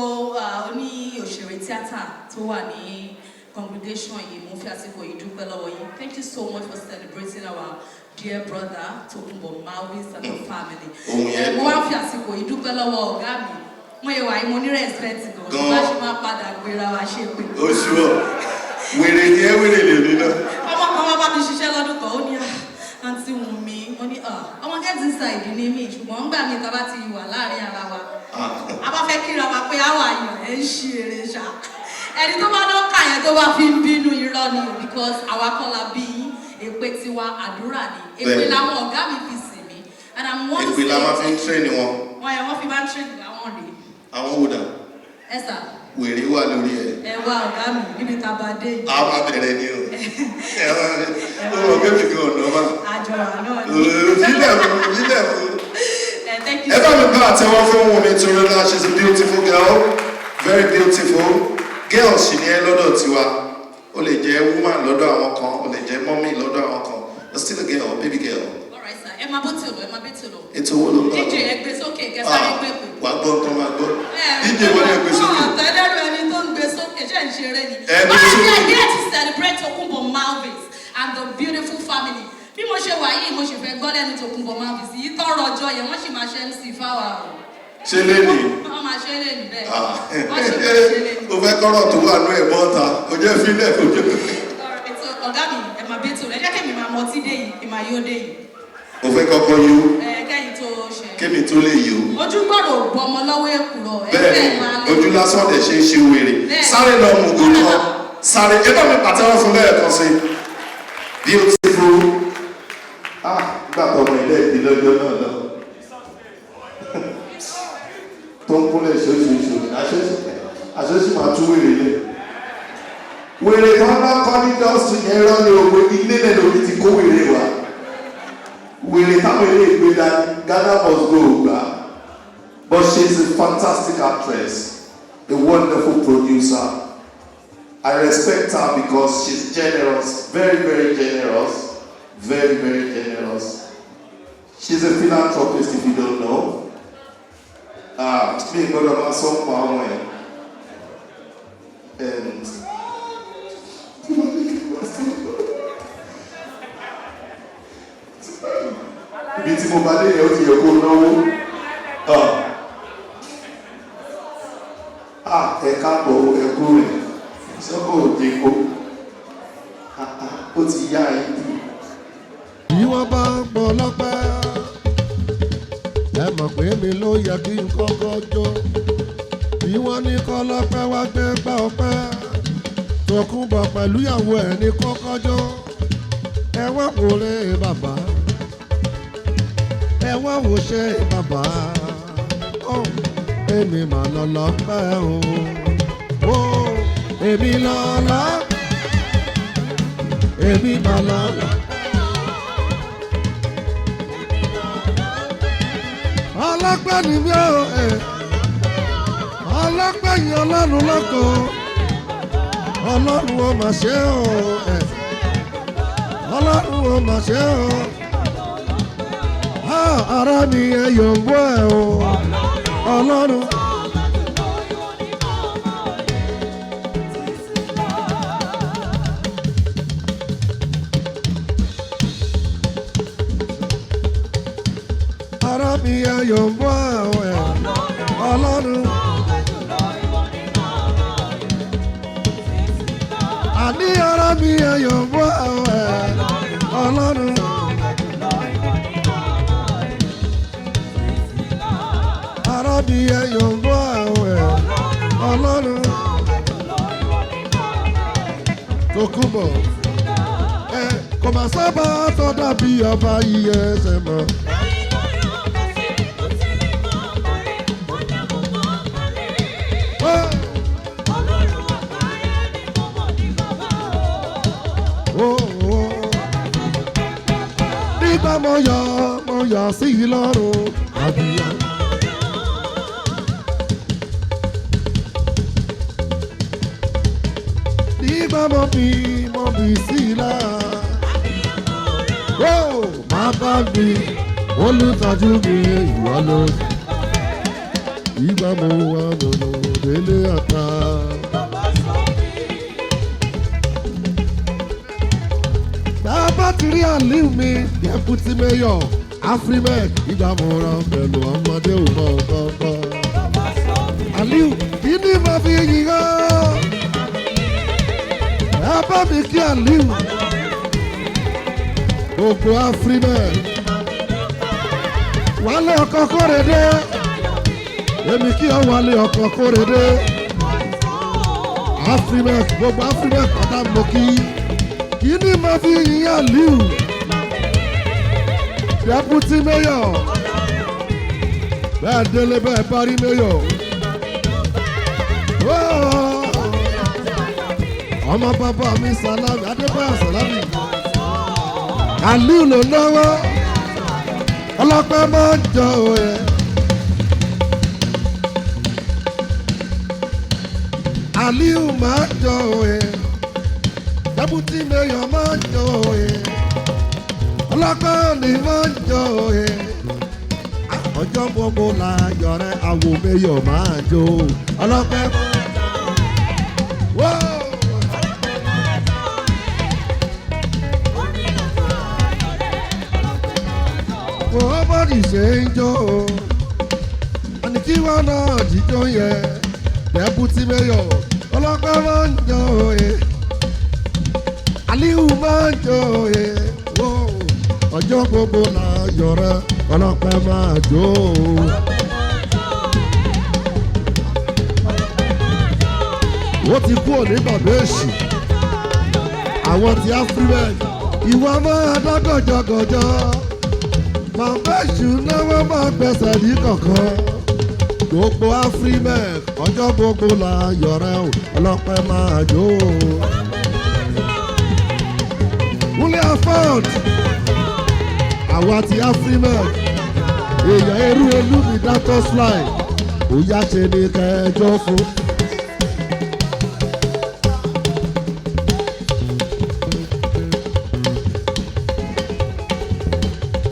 oní òṣèré tíátà tó wà ní congregation yìí. Mo fi àsìkò yìí dúpẹ́ lọ́wọ́ yín. Thank you so much for celebrating our dear brother Tokunbo Marvins and the family. Ohun yẹn Mo wá fi àsìkò yìí dúpẹ́ lọ́wọ́ ọ̀gá mi. Mo yẹ wà yìí, mo ní respect gan. Gan. Bá ṣe máa padà gbéra wa ṣe pé. Ó ṣúọ̀. Wèrè ni ẹ, wèrè lè ní náà. Ọmọ kan wá bá mi ṣiṣẹ́ lọ́dún kan, ó ní, "Ah, Aunty Wunmi." Mo ní, "Ah, ọmọ get inside ní mí." Ṣùgbọ́n ńgbà mi ta bá ti wà láàrin ara wa, a bá fẹ́ kíra wa pé àwọn àyàn ẹ̀ ń ṣe eré ṣá. Ẹni tó bá dán kà yẹn tó bá fi ń bínú, irọ́ ni o, because àwa kọ́ la bí yín. Èpè tiwa àdúrà ni èpè làwọn ọ̀gá mi fi sìn mí and I'm one. Èpè la máa fi ń train wọn. Wọ́n yẹn wọ́n fi máa ń train àwọn rèé. Àwọn wò dà? Ẹ sà. Wèrè wà lórí ẹ̀. Ẹ wá ọ̀gá mi níbi tá a bá dé yìí. A máa bẹ̀rẹ̀ ni o. Ẹ máa ó mọ̀ pé mi gan ọ̀nà máa. Àjọ àná ni. Fílẹ̀ fún, fílẹ̀ fún. Ẹ thank you. Ẹ bá mi bá àtẹ́wọ́ fún Wunmi Toriola. She's a beautiful girl, very beautiful girl. Sì ni ẹ lọ́dọ̀ tiwa. Ó lè jẹ́ woman lọ́dọ̀ àwọn kan, ó lè jẹ́ mommy lọ́dọ̀ àwọn kan, but still a girl, baby girl. All right, sir. Ẹ máa bó tí o lọ, ẹ máa bó tí o lọ. Ètò owó ló ń bá DJ, ẹ gbé sókè, kẹsàrí gbé pè. Wàá gbọ́ nǹkan, máa gbọ́. DJ wọ́n ní ẹ gbé sókè. Ọ̀tẹ̀lẹ́rù ẹni tó ń gbé sókè ṣe ń ṣeré ni. Ẹ gbé But we sókè. are here to celebrate Tokunbo Marvins and the beautiful family. Bí mo ṣe wà yìí, mo ṣe fẹ́ gbọ́ lẹ́nu Tokunbo Marvins yìí tọrọ ọjọ́ yẹn, wọ́n sì máa ṣe MC fáwa o. Ṣé lẹ́nìí? Wọ́n máa ṣe lè ní bẹ́ẹ̀. Wọ́n sì máa ṣe lè ní. O fẹ́ kọ́rọ̀ tó wà nú ẹ̀ bọ́ta, o jẹ́ fílẹ̀ kò jẹ́. Alright, so ọ̀gá mi, ẹ máa bí ètò rẹ̀, jẹ́ kí èmi máa mọtí dé yìí, èmi máa yó dé yìí. O fẹ́ kọ́kọ́ yó? Ẹ kẹ́yìn tó ṣe. Kémi tó lè yó. Ojú gbọ́dọ̀ bọ́ ọmọ lọ́wọ́ èkùrọ̀, ẹ Bẹ́ẹ̀ fẹ́ ni. máa lé. Ojú lásán dẹ̀ ṣe é ṣe wèrè. Bẹ́ẹ̀. Sáré lọ mú ògùn kan, sáré. Ẹ bá mi pàtẹ́wọ́ fún lẹ́ẹ̀kan sí. Beautiful. Ah, nígbà tó ọmọ ilé ìdí lọ́jọ́ náà lọ tó ń kúnlẹ̀ ṣoṣooṣo, àṣoṣù máa tú wèrè lẹ̀. Wèrè kan náà kọ́ ní dọ́sù yẹn rán ní òwe ilé lẹ̀ lórí ti kó wèrè wá. Wèrè táwọn ilé ìgbé dání, Ghana must go gbà. But she is a fantastic actress, a wonderful producer. I respect her because she's generous, very, very generous, very, very generous. She's a philanthropist, if you don't know. Ah, mi gbọ́dọ̀ máa sọ pa ọmọ ẹ̀. And tí wọ́n ní kí wọ́n sọ ibi tí mo bá dé yẹn, ó ti yẹ kó náwó. Ah, ah, ẹ káàbọ̀, ẹ kú rẹ̀ sọ́kò òdìkó. Ah, ah, ó ti yá yín jù. Bí wọ́n bá ń pọ̀ lọ́pẹ́, ẹ mọ̀ pé mi ló yẹ kí n kọ́kọ́ jó. Bí wọ́n ní kọ́ lọ́pẹ́ wá gbé gbá ọpẹ́, Tòkunbọ̀ pẹ̀lú ìyàwó ẹ̀ ní kọ́kọ́ jó. Ẹ wá wò lé bàbá, ẹ wá wò ṣe bàbá. Ó èmi mà lọ lọ́pẹ́ o, ó èmi lọ lọ́, èmi mà lọ lọ́. Ọlọ́pẹ́ ni mí o, ẹ̀. Ọlọ́pẹ́ yìí Ọlọ́run lọ́kọ̀. Ọlọ́run ó mà ṣe o, ẹ̀. Ọlọ́run ó mà ṣe o. Ah, ara mi ẹ yọ̀ǹbọ̀ ẹ̀ o. Ọlọ́run. Ara mi ẹ yọ̀ǹbọ̀ ẹ̀ o, ẹ̀. Ọlọ́run. Àní ara mi ẹ yọ̀ǹbọ̀ ẹ̀ o, ẹ̀. Ọlọ́run. Ara mi ẹ yọ̀ǹbọ̀ ẹ̀ o, ẹ̀. Ọlọ́run. Tòkunbọ̀ ẹ kò má sábà tọ́ dàbí ọba yìí ẹsẹ̀ mọ́. Nígbà mo yọ̀ sí i lọ́rùn àbíyá. Nígbà mo bì sí i lára. Ó máa bá mi olùtọ́jú mi ìwọ ló. Ìgbà mo wà lọ́nà délé àtà. Bàbá ti rí Aliu mi, deputy mayor, Afrimec, ìgbà mo ra pẹ̀lú ọmọdé ò mọ kankan. Aliu, kí ni mo fi yìn ọ́? Ẹ bá mi kí Aliu. Gbogbo Afrimec. Wálé ọkọ̀ kórede. Èmi kí ọ wálé ọkọ̀ kórede. Afrimec, gbogbo Afrimec pátá mo kí. Kí ni mo fi yìn Aliu? Deputy mayor. Bẹ́ẹ̀ délé bẹ́ẹ̀ bá rí mayor. Oh! Ọmọ bàbá mi Salami, Adébáyọ̀ Salami. Aliu ló náwó. Ọlọ́pẹ́ máa ń jọ òye. Aliu máa ń jọ òye. Deputy mayor máa ń jọ òye. Ọlọ́pẹ́ òní máa ń jọ òye. Ọjọ́ gbogbo la yọrẹ àwò mayor máa jó. Ọlọ́pẹ́ máa ń jọ òye. Whoa! Bọ́ọ̀dì ṣe ń jó o, àní kí wọ́n náà jíjó yẹ. Deputy mayor ọlọ́pẹ́ máa ń jó e, Aliu máa ń jó e. Ọjọ́ gbogbo la yọrẹ ọlọ́pẹ́ máa jó o. Ó ti kú òní bàbá èṣù, àwọn ti Afrimec, ìwọ máa dá gọ̀jọ̀gọ̀jọ̀. Bàbá èṣù náwó máa gbẹ̀sẹ̀ ní kọ̀ọ̀kan. Gbogbo Afrimec, ọjọ́ gbogbo la yọrẹ o, ọlọ́pẹ́ máa jó o. Wúlé Afọ́d, àwa ti Afrimec, èèyàn eru elúmi dátọ́ fly, ó yá ṣe ni kẹjọ fún.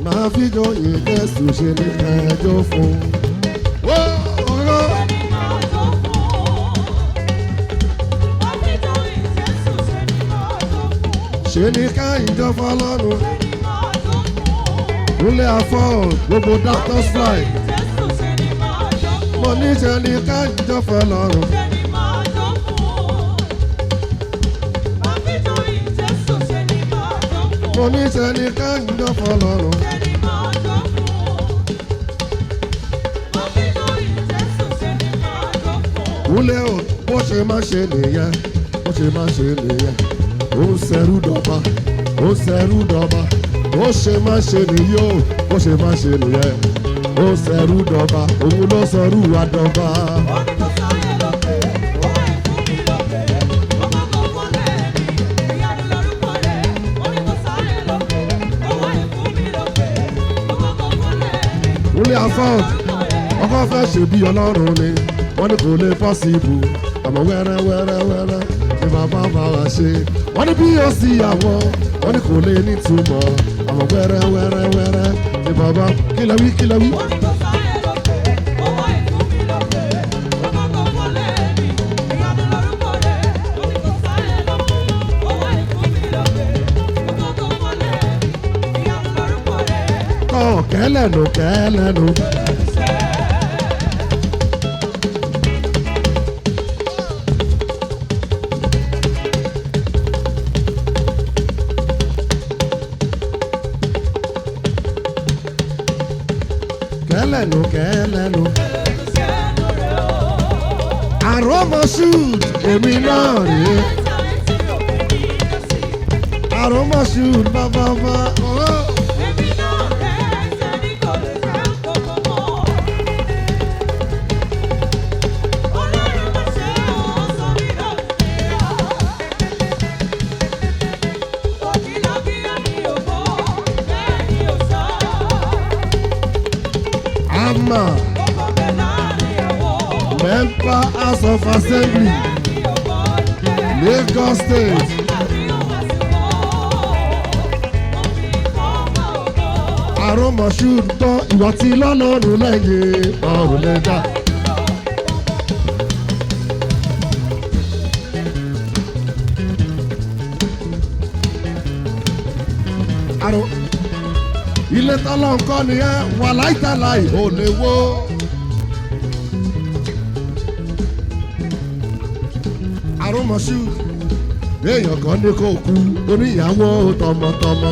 Máa fi jọyìn Jésù ṣe ni kẹjọ fún. Ó ọ̀rọ̀. Ṣe ni ká ìjọ fọlọ́run. Kúnlé afọ́ gbogbo doctor fly. Mo ní ṣe ni ká ìjọ fọlọ́run. Mo ní ṣe ni ká ìjọ fọlọ́run. Kúnlé o, bó ṣe má ṣe nìyẹn, bó ṣe má ṣe nìyẹn. Ó ń ṣẹrú dọ̀ba, ó ń ṣẹrú dọ̀ba. Bó ṣe má ṣe nìyí o, bó ṣe má ṣe nìyẹn. Ó ń ṣẹrú dọ̀ba, òun ló sọrú wa dọ̀ba. Kúnlé afọ́ọ̀d. Ọkọ fẹ́ ṣe bí ọlọ́run ni, wọ́n ní kò lè possible. Àmọ́ wẹ́rẹ́ wẹ́rẹ́ wẹ́rẹ́ ni bàbá bá wa ṣe. Wọ́n ní bí ó sì àwọn, wọ́n ní kò lè nítumọ̀. Àmọ́ wẹ́rẹ́ wẹ́rẹ́ wẹ́rẹ́ ni bàbá kílẹ̀ wí kílẹ̀ wí. Tọ́ kẹ́lẹ́nu kẹ́lẹ́nu. Kẹ́lẹ́nu kẹ́lẹ́nu. Àròmọ̀ṣúd èmi náà rèé. Àròmọ̀ṣúd bàbá bá. Oh. Ama member House of Assembly, Lagos State. Àròmọ̀ṣúd gbọ́ ìwà tí lọ́lọ́run lẹ́yìn ọ̀rùn lẹ́dà. Àrò ilé tọ́lọ́ nǹkan nìyẹn wà láìtàláì ò lè wó. Àròmọ̀ṣú èèyàn kan ní kó kú oníyàwó tọmọtọmọ.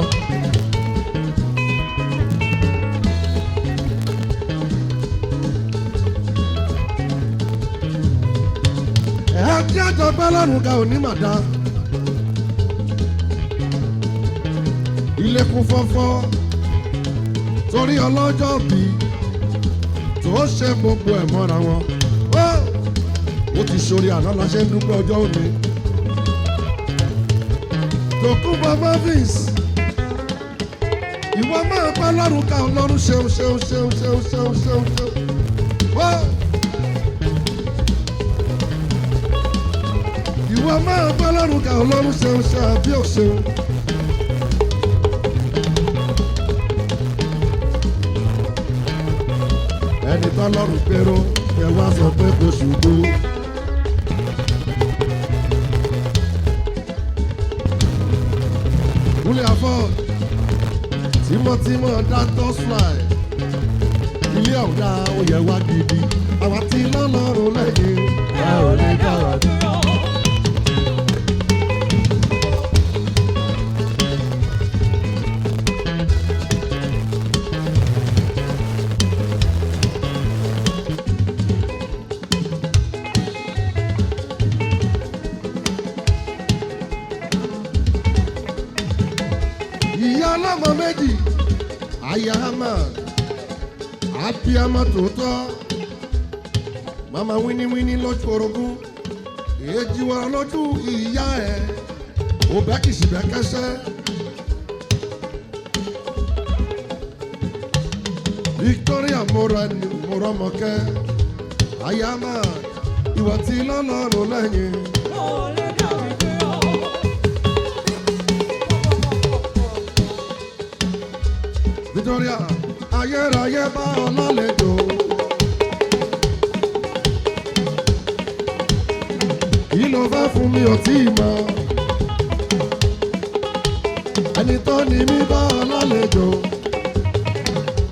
Ẹ kí àjọpẹ́ lọ́rùn ga òní màdá. Ilé kún fọ́fọ́ torí ọlọ́jọ́ bí tó ṣe gbogbo ẹ̀ mọ́ra wọn. Ó ti ṣorí àná la ṣe ń dúpẹ́ ọjọ́ òní. Tòkunbọ̀ Marvins, ìwọ máa pẹ́ lọ́rùn ká ọlọ́run ṣeun ṣeun ṣeun ṣeun ṣeun ṣeun ṣeun. Ó! Ìwọ máa pẹ́ lọ́rùn ká ọlọ́run ṣeun ṣe àbí òṣeun. Ẹni tọ́lọ́run pérò ẹ wá sọ pé kò ṣubú. Kúnlé Afọ́d, tímọ́tímọ́ Dantos fly, ilé ọ̀gá oyè wá gidi, àwa tí lọ́lọ́run lẹ́yìn, ẹ ò lè dá wa dúró. Ìyá ọlọ́mọ méjì, aya Ahmad, abiyamọ tòótọ́, mama wíníwíní lójú orogún, èjì wọ̀rọ̀ lójú ìyá ẹ̀, òbẹ́ kìsì bẹ́ kẹsẹ́. Victoria Mọ́rọ́mọkẹ́, aya Ahmad, ìwọ tí lọ́lọ́run lẹ́yìn. Victoria, ayérayé bá ọ lálejò. Kí ló fẹ́ fún mi ò tí ì mọ̀? Ẹni tó ní mi bá ọ lálejò.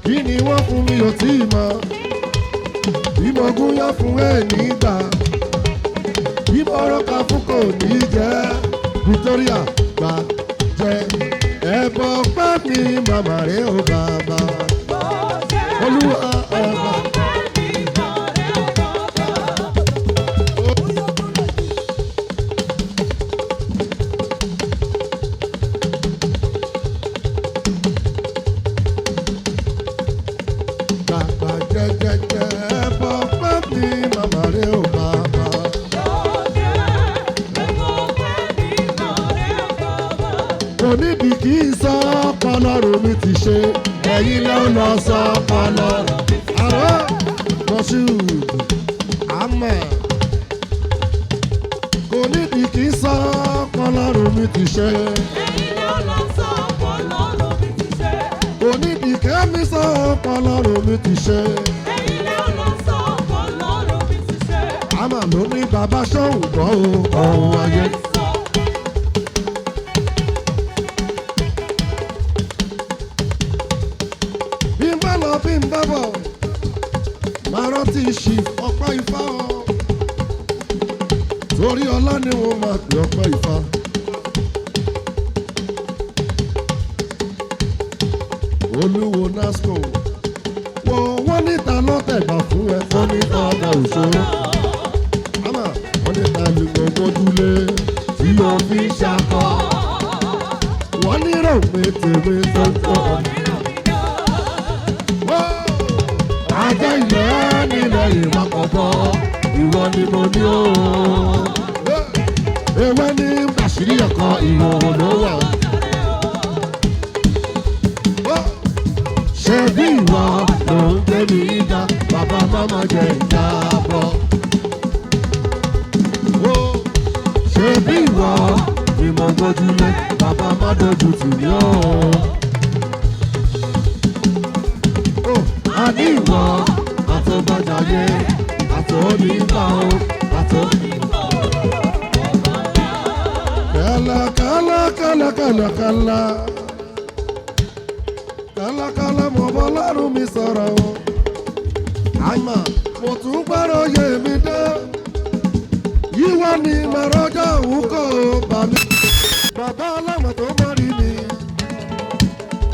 Kí ni wọ́n fún mi ò tí ì mọ̀? Bí mo gúnyán fún ẹ̀ nígbà. Bí mo rọ́ka fún kò ní jẹ́. Victoria gbà jẹ ẹbọ pẹ́ mi màmá rẹ̀ ó bàbá. Olúwa ọba. Gbàgbà jẹjẹjẹ ẹbọ pẹ́ mi màmá rẹ̀ ó bàbá. Kò níbi kí n sọ ọpọlọ́run mi ti ṣe, ẹ̀yin ló lọ sọ ọpọlọ́run. Àrọ́. Moshood àmọ́ kò nídìí kí n sọ ọlọ́run mi ti ṣe. Kò nídìí kẹ́mi sọ ọlọ́run mi ti ṣe. Àmà ló ní bàbá ṣóhùn gbọ́ o, ọ̀hún ayé. Bí n bá lọ bí n bá bọ̀, máa rántí ṣì ọpẹ́ ifá o. Torí ọlá ni wọ́n máa pè ọpẹ́ ifá. Olúwo NASCO, wọ́n wọ́n níta lọ́tẹ̀gbà fún ẹ, wọ́n níta ọba òṣèré. Àmà wọ́n níta ni mo gbójúlé tí o fi ṣakọ. Wọ́n nírò pé tèmi tó tọ̀. Ajá ilẹ̀ nílẹ̀ ìwakọ̀bọ̀, ìwọ ni mo ní o. Ewé ní Bàṣírí ọkọ̀ ìhòòhò ló wà. Ṣé bí ìwọ ló ń gbé mi ga, bàbá máma jẹ ìjábọ̀. Ṣé bí ìwọ ni mo gbójúlé, bàbá má dojú tì mí o. A ní ìwọ àtọ́gbàjáyé, àtọ́nígbà o, àtọ́nígbà. Kàlà kàlà kàlà kàlà kàlà. Kàlà kàlà mo bọ́ lọ́rùn mi sọ̀rọ̀ o. Àmà mo tún gbọ́rọ̀ yé mi dé. Yíwá ni màrọ́jà òun kò bà mí. Bàbá aláwọ̀ tó mọ̀ rí mi.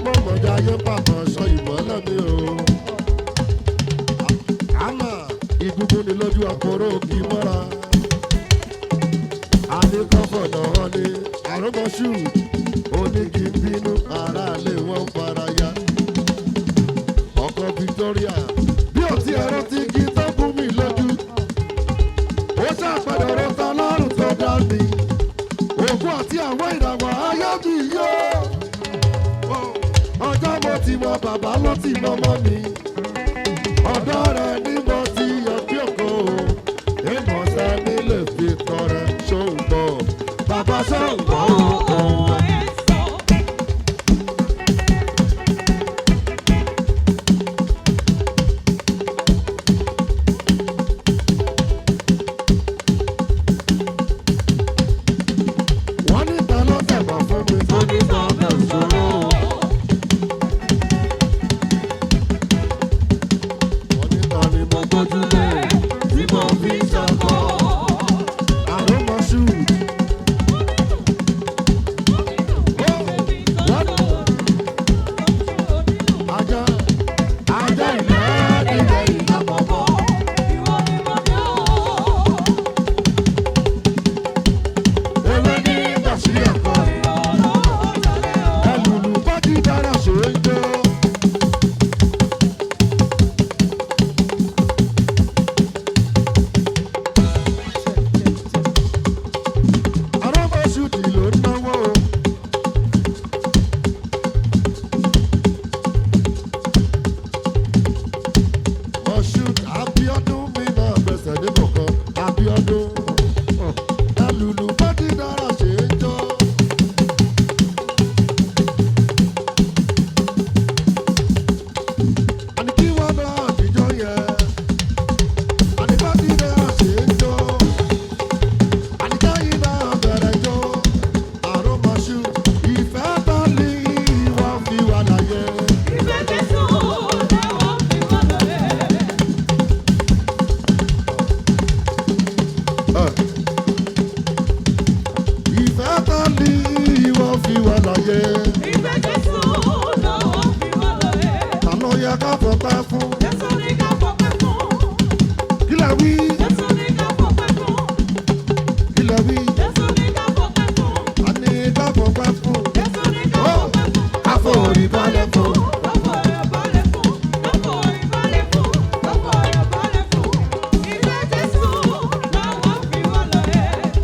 Mo mọ̀jà ayé pàpọ̀ sọ ìmọ̀lẹ̀ mi o. Àmà ìgúngún ni lójú àpòrò kì í mọ́ra. Àníkọ́fọ̀nà hàn ni àrùbọ̀ṣù oníkì bínú aráalé wọn fara ya. Ọkọ̀ Victoria bí ò ti ẹ̀rọ ti kí tó gún mi lójú. Ó ṣàpẹẹrẹ ọ̀rọ̀ ta lọ́rùn tó dá mi. Ògùn àti àwọn ìràwọ̀ ayé mi yó. Ọjọ́ mo ti mọ bàbá ló ti mọ ọmọ mi. Ọ̀dọ́ rẹ̀ ni mo ti yọ kí ògo. Ìmọ̀ọ́sẹ́ mi lè fi tọrẹ ṣóńgbọ̀. Bàbá ṣóńgbọ̀ òun. Wọ́n ní ta ló tẹ̀bọ̀ fún mi tó ní sọ́ọ̀bẹ̀ òṣòro. Wọ́n ní ta ni mo gbójúlé tí mo fi ṣọkọ. Àrùnmọ̀ṣù. Ajá ajá ìlẹ́ nílẹ̀ ìlàkọ̀kọ̀. Ewé ní ìgbàsí ẹ̀kọ́. Ẹlùlù bá ti dára ṣe é jó. Àrọ́mọṣù kì ló ń náwó. Moshood Abiodun mi náà fẹsẹ̀ níbò kan. Abiodun ẹlùlù bá ti dára ṣe é jó. Àní kí wọ́n náà àtijọ́ yẹ. Àní bá ti dára ṣe é jó. Àní káyìn náà bẹ̀rẹ̀ jó. Àròmọṣù ìfẹ́ bá lè wọ́n fi wà láyé. Ìfẹ́ bá lè wọ́n fi wà láyé. Ta ló yẹ ká fọpẹ́ fún? Kí lẹ wí? Kí lẹ wí? A ní ká fọpẹ́ fún. Ó ká forí balẹ̀ fún.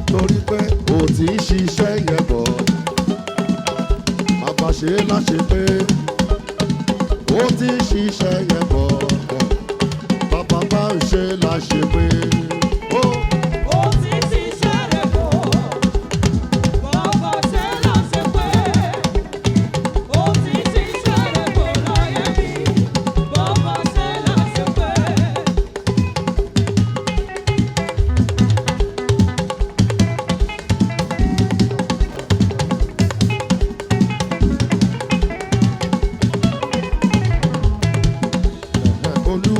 Torí pé o ti ń ṣiṣẹ́ yẹn bọ̀. Bàbá ṣe é láṣẹ pé ó ti ń ṣiṣẹ́ yẹn bọ̀. Bàbá bá ń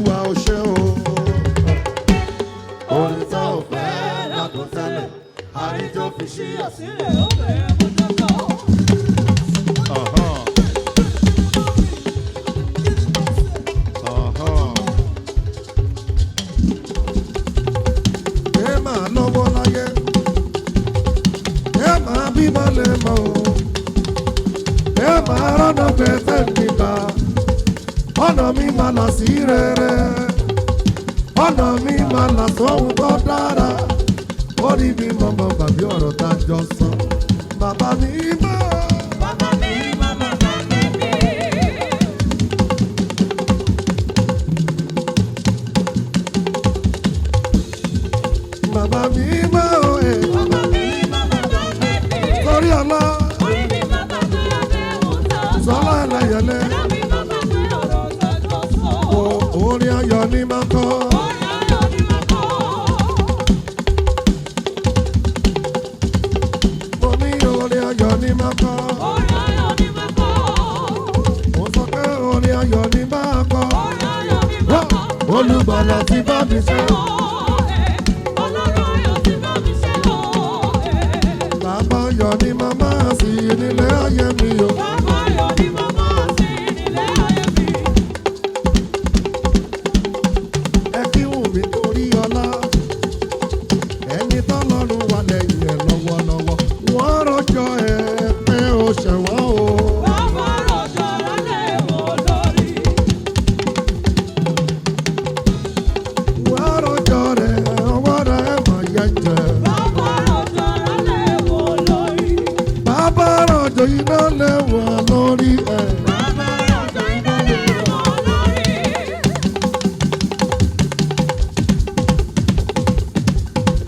Olúwa ó ṣé o. Orin tá ò fẹ́ ládùn tẹ́lẹ̀, àríjọ fi ṣíyà sílẹ̀ ó bẹ̀rẹ̀ mọ́jọ́ kan. Ẹ máa lọ́wọ́ láyé, ẹ máa bímọ lè mọ̀ o, ẹ máa rọ́nà pẹ̀tẹ́ níta, ọ̀nà mi máa là sí rere, ọ̀nà mi máa là sóhun tó dára, orí mi mọ̀mọ́ gbàgbé ọ̀rọ̀ tá a jọ sọ, bàbá mi mọ̀. Bàbá mi màmá bàbá mi. Bàbá mi mọ̀ o, ẹ̀. Bàbá mi màmá bàbá mi. Torí ọlá, Orí mi bàbá mi àdéhùn tó sọ. sọlá ẹlẹ́yẹlé, Ẹ̀dá mi bàbá mi ọ̀rọ̀ tó jọ sọ. orin ayọ̀ ni máa kọ́. Orin ayọ̀ ni màá kọ. Mo ní orin ayọ̀ ni máa kọ́. Orin ayọ̀ ni màá kọ. Mo sọ pé orin ayọ̀ ni máa kọ́. Orin ayọ̀ ni màá kọ. Olùgbàlà ti bá mi ṣe. Ọlọ́run ayọ̀ ti bá mi ṣe o. Bàbá ayọ̀ ni màmá sí nílé ayé mi o. Bàbá ayọ̀ ni màmá sí nílé ayé mi. Ẹ kí wù mí torí ọlá. Ẹni tọ́lọ́run wà lẹ́yìn ẹ̀ lọ́wọ́lọ́wọ́. Wọ́n rọjò ẹ pé o ṣẹ̀wọ̀n o. Bàbá rọ̀jò lálẹ́ wò lórí. Wọ́n rọjò rẹ̀ ọwọ́ rẹ̀ mà yẹ jẹ. Bàbá rọ̀jò lálẹ́ wò lórí. Bàbá rọjò iná lẹ́wọ̀n lórí ẹ̀. Bàbá rọ̀jò iná lé wò lórí.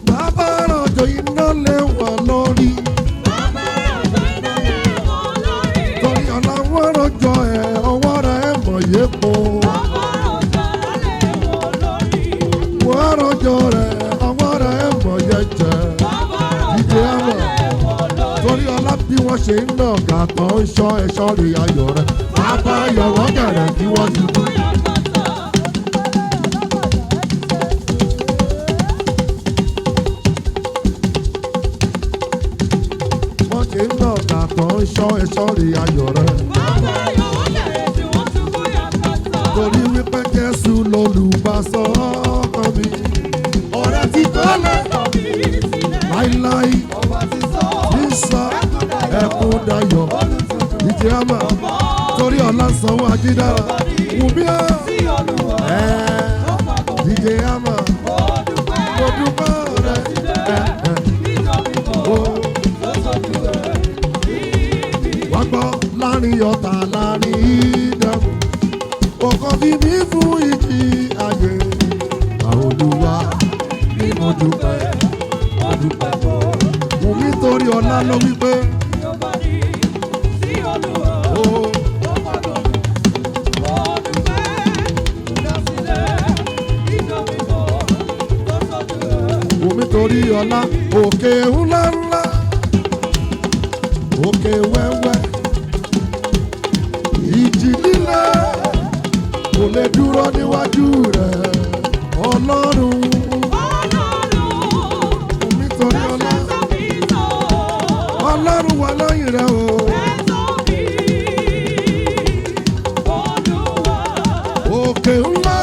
Bàbá rọjò iná lẹ́wọ̀n lórí. Bàbá rọ̀jò iná lé wò lórí. Torí ọ̀la wọ́n rọjò ẹ̀ ọwọ́ rẹ̀ mọ̀ yé po. Bàbá rọ̀jò lálẹ́ wò lórí. Wọ́n rọjò rẹ̀ ọwọ́ rẹ̀ mọ̀ yẹ jẹ. Bàbá rọ̀jò Ìdí àmọ̀. lálẹ́ wò lórí. Torí ọlá bí wọ́n ṣe ń nà gàtọ̀ ń ṣọ́ ẹ̀ṣọ́ rí ayọ̀ rẹ̀. Bàbá yọ̀wọ́ gẹ̀rẹ̀ kí wọ́n ti kú. Wọ́n ṣe ń nà gàtọ̀ ń ṣọ́ ẹ̀ṣọ́ rí ayọ̀ rẹ̀. Bàbá yọ̀wọ́ gẹ̀rẹ̀ tí wọ́n ṣubú yàtọ̀. Torí wípé Jésù lolùbásọ ọkàn mi. Ọ̀rẹ́ ti tọ́lẹ̀ láíláí sísọ ẹkún dayọ̀ ìjẹ́ àmà torí ọ̀la sanwó ajídára wùmí ọ́ ẹ̀ ìjẹ́ àmà mo dúpẹ́ rẹ̀ ẹ̀ ẹ̀ o. Wá gbọ́ láàrin ọ̀tá láàrin ìdààmú ọkàn fi mí fún ìjì ayé àolúwa ni mo dúpẹ́ wùmí torí ọ̀la ló wípé o. Wùmí torí ọlá òkè ńlá ńlá òkè wẹ́wẹ́ ìjì líle kò lè dúró níwájú rẹ̀ ọlọ́run. Wùmí torí ọlá ọlọ́run wà lẹ́yìn rẹ̀ o. Òkè ńlá.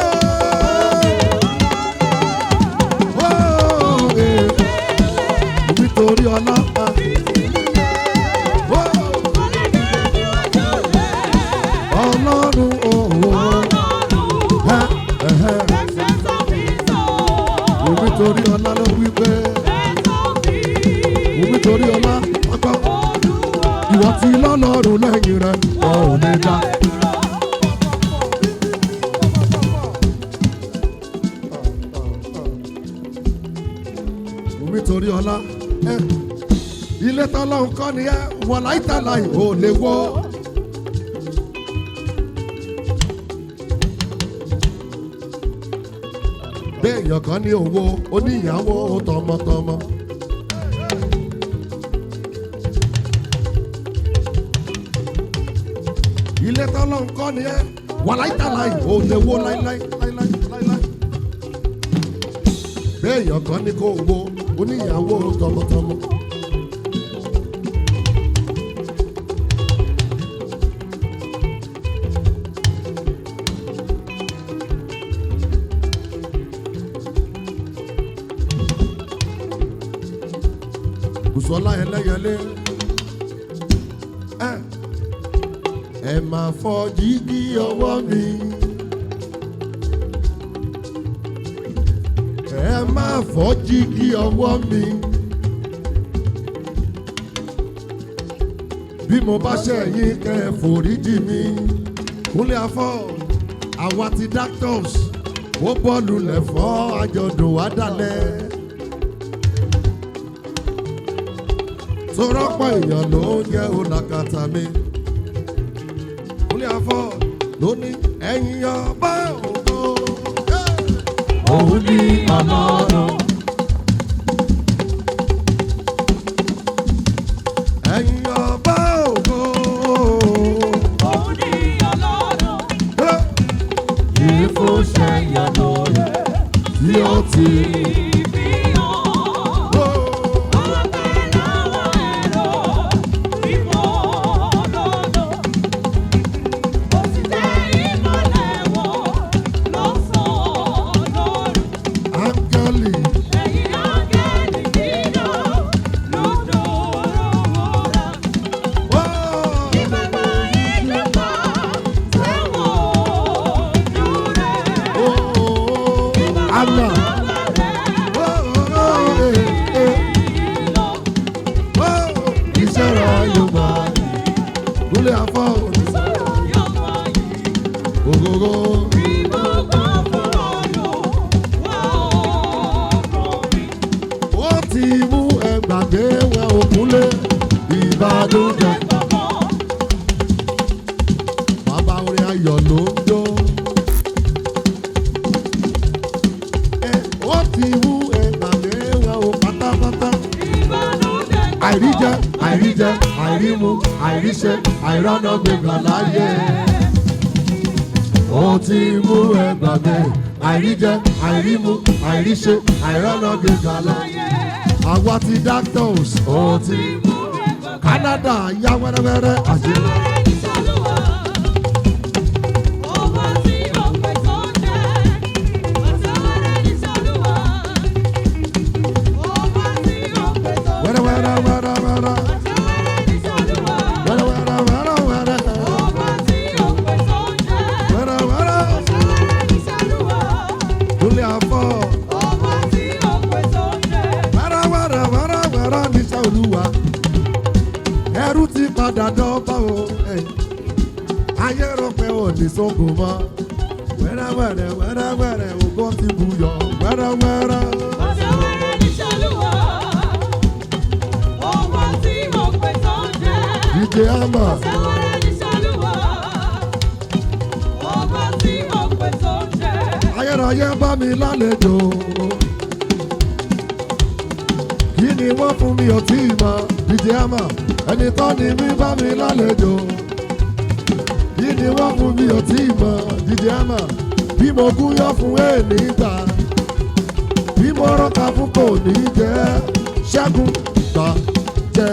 Òkè. Wùmí torí ọlá. Ọlọ́run òwò. Wùmí torí ọlá ló wí pé. Wùmí torí ọlá ọgbọ́n. Ìwọ ti lọ́lọ́run lẹ́yìn rẹ̀, ọ̀ ò lè dá. Wùmí torí ọlá ẹ ilé tọ́lọ́hún kọ́ ni ẹ wọ̀ láìtàláì ò lè wọ́. Béèyàn kan ní owó oníyàwó tọmọtọmọ. Ilé tọ́lọ́hún kọ́ ni ẹ wọ̀ láìtàláì ò lè wọ́ láíláí láíláí. Béèyàn kan ní kó wo oníyàwó tọmọtọmọ. Bùsọ́lá ẹlẹ́yẹlé ẹ ẹ máa fọ jígí ọwọ́ mi. Ẹ máa fọ́ jígí ọwọ́ mi. Bí mo bá ṣẹ̀yìn kẹ́ ẹ foríjì mi. Kúnlé afọ́ àwa ti doctors ó bọ́ọ̀lù lẹ̀ fọ́ àjọ̀dún wa dalẹ̀. Torọ́pọ̀ èèyàn ló ń jẹ́ òlàkàtà mi. Kúnlé afọ́ ló ní ẹ̀yìn ọba ògo. Òun ni Ọlọ́run. Ẹ̀yin ọba ògo. Òun ni Ọlọ́run. Ìfúnṣẹ́ ìyanu rẹ̀ tí ó ti fi hàn. Ọpẹ́ láwọn ẹ̀rọ ìmọ̀ lọ́nà. Òṣìṣẹ́ ìmọ̀lẹ̀ wọn lọ́sàn-án lóru. Áńgẹ́lì. Ẹ̀yin áńgẹ́lì dídán lódòrò wúrà. Kí bàbá ìjọba sẹ́wọ̀n ojú rẹ̀. Kí bàbá Allah. rẹ̀ lọ. Iṣẹ́ rẹ̀ yóò máa yìí. Kúnlé afọ́ òní. Yóò máa yìí. Ògógó. Ìbùkún fún Olúwa ọkàn mi. Ó ti mú ẹgbàgbé wọn òkúlé. Ìbànújẹ́. Bàbá orin ayọ̀ ló ń jó. Ẹ, ó ti mú ẹgbàgbé wọn ò pátápátá. Ìbànújẹ́ Àìríjẹ, àìríjẹ, àìrímu, àìríṣe, àìrọ́nà gbégbá láyé. Ó ti mú ẹgbàgbé àìríjẹ, àìrímu, àìríṣe, àìrọ́nà gbégbá láyé. Àwa ti doctors, ó ti mú ẹgbàgbé. Canada yá wẹ́rẹ́wẹ́rẹ́ àti. Wẹ́rẹ́wẹ́rẹ́ wẹ́rẹ́wẹ́rẹ́ wẹ́rẹ́wẹ́rẹ́ wẹ́rẹ́wẹ́rẹ́ wẹ́rẹ́wẹ́rẹ́ kúnlé afọ́. Wẹ́rẹ́wẹ́rẹ́ wẹ́rẹ́wẹ́rẹ́ níṣẹ́ olúwa. Ẹrú ti padà dọ́gba o. Ayé rò pé ò ní sógun mọ́. Wẹ́rẹ́wẹ́rẹ́ wẹ́rẹ́wẹ́rẹ́ ògo ti buyọ̀ wẹ́rẹ́wẹ́rẹ́. DJ Hammer. Ayérayé bá mi lálejò. Kí ni wọ́n fún mi ò tí ì mọ̀? DJ Hammer. Ẹni tó ni mí bá mi lálejò. Kí ni wọ́n fún mi ò tí ì mọ̀? DJ Hammer. Bí mo gúnyán fún èèní gbà. Bí mo rọ́ka fún kò ní jẹ́. Ṣẹ́gun gbà jẹ́.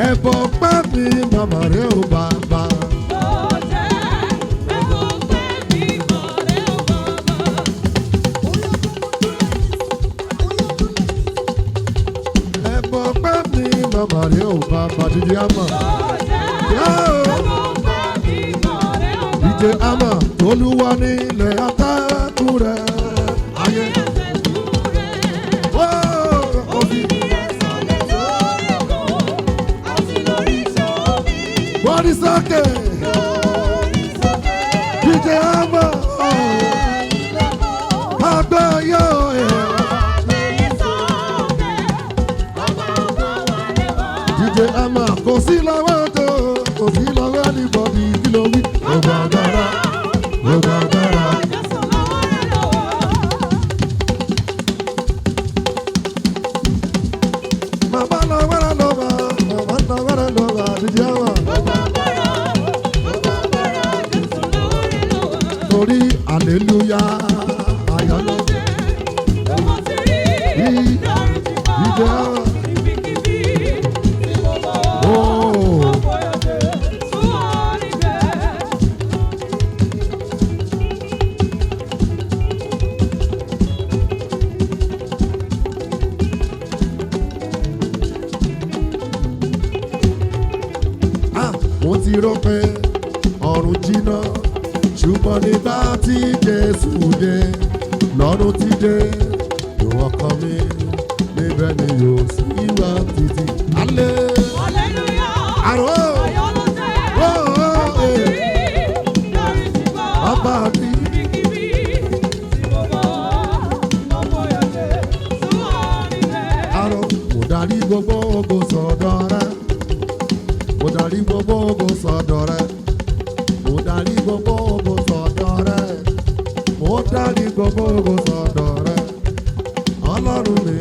Ẹ̀bọ̀ pẹ́ mi màmá rẹ̀ ò bàbá. Ẹ̀bọ̀ pẹ́ mi màmá rẹ̀ ò bàbá. DJ Hammer. DJ Hammer. Olúwa nílẹ̀ atẹ́kùn rẹ̀. Ayé. Ó, òbí. Wọ́n sókè. DJ Hammer. Àgbẹ̀ yóò ẹ̀. DJ Hammer kò sí lọ́wọ́ tó kò sí lọ́wọ́ anybody kí ló wí. Gbogbo agbára gbogbo agbára. Màmá lọ wẹ́rẹ́ lọ wá, màmá lọ wẹ́rẹ́ lọ wá, DJ Hammer. ti rò pé ọ̀run jìnnà, ṣùgbọ́n nígbà tí Jésù dé, lọ́run ti dé. Ìwọ kan mi níbẹ̀ ni yóò sì wá títí. Alẹ́ àrò ó bàbá mi. Àrò mo darí gbogbo ògo sọ́dọ̀ rẹ. Mo darí gbogbo ògo sọ́dọ̀ rẹ. Mo darí gbogbo ògo sọ́dọ̀ rẹ. Mo darí gbogbo ògo sọ́dọ̀ rẹ. Ọlọ́run mi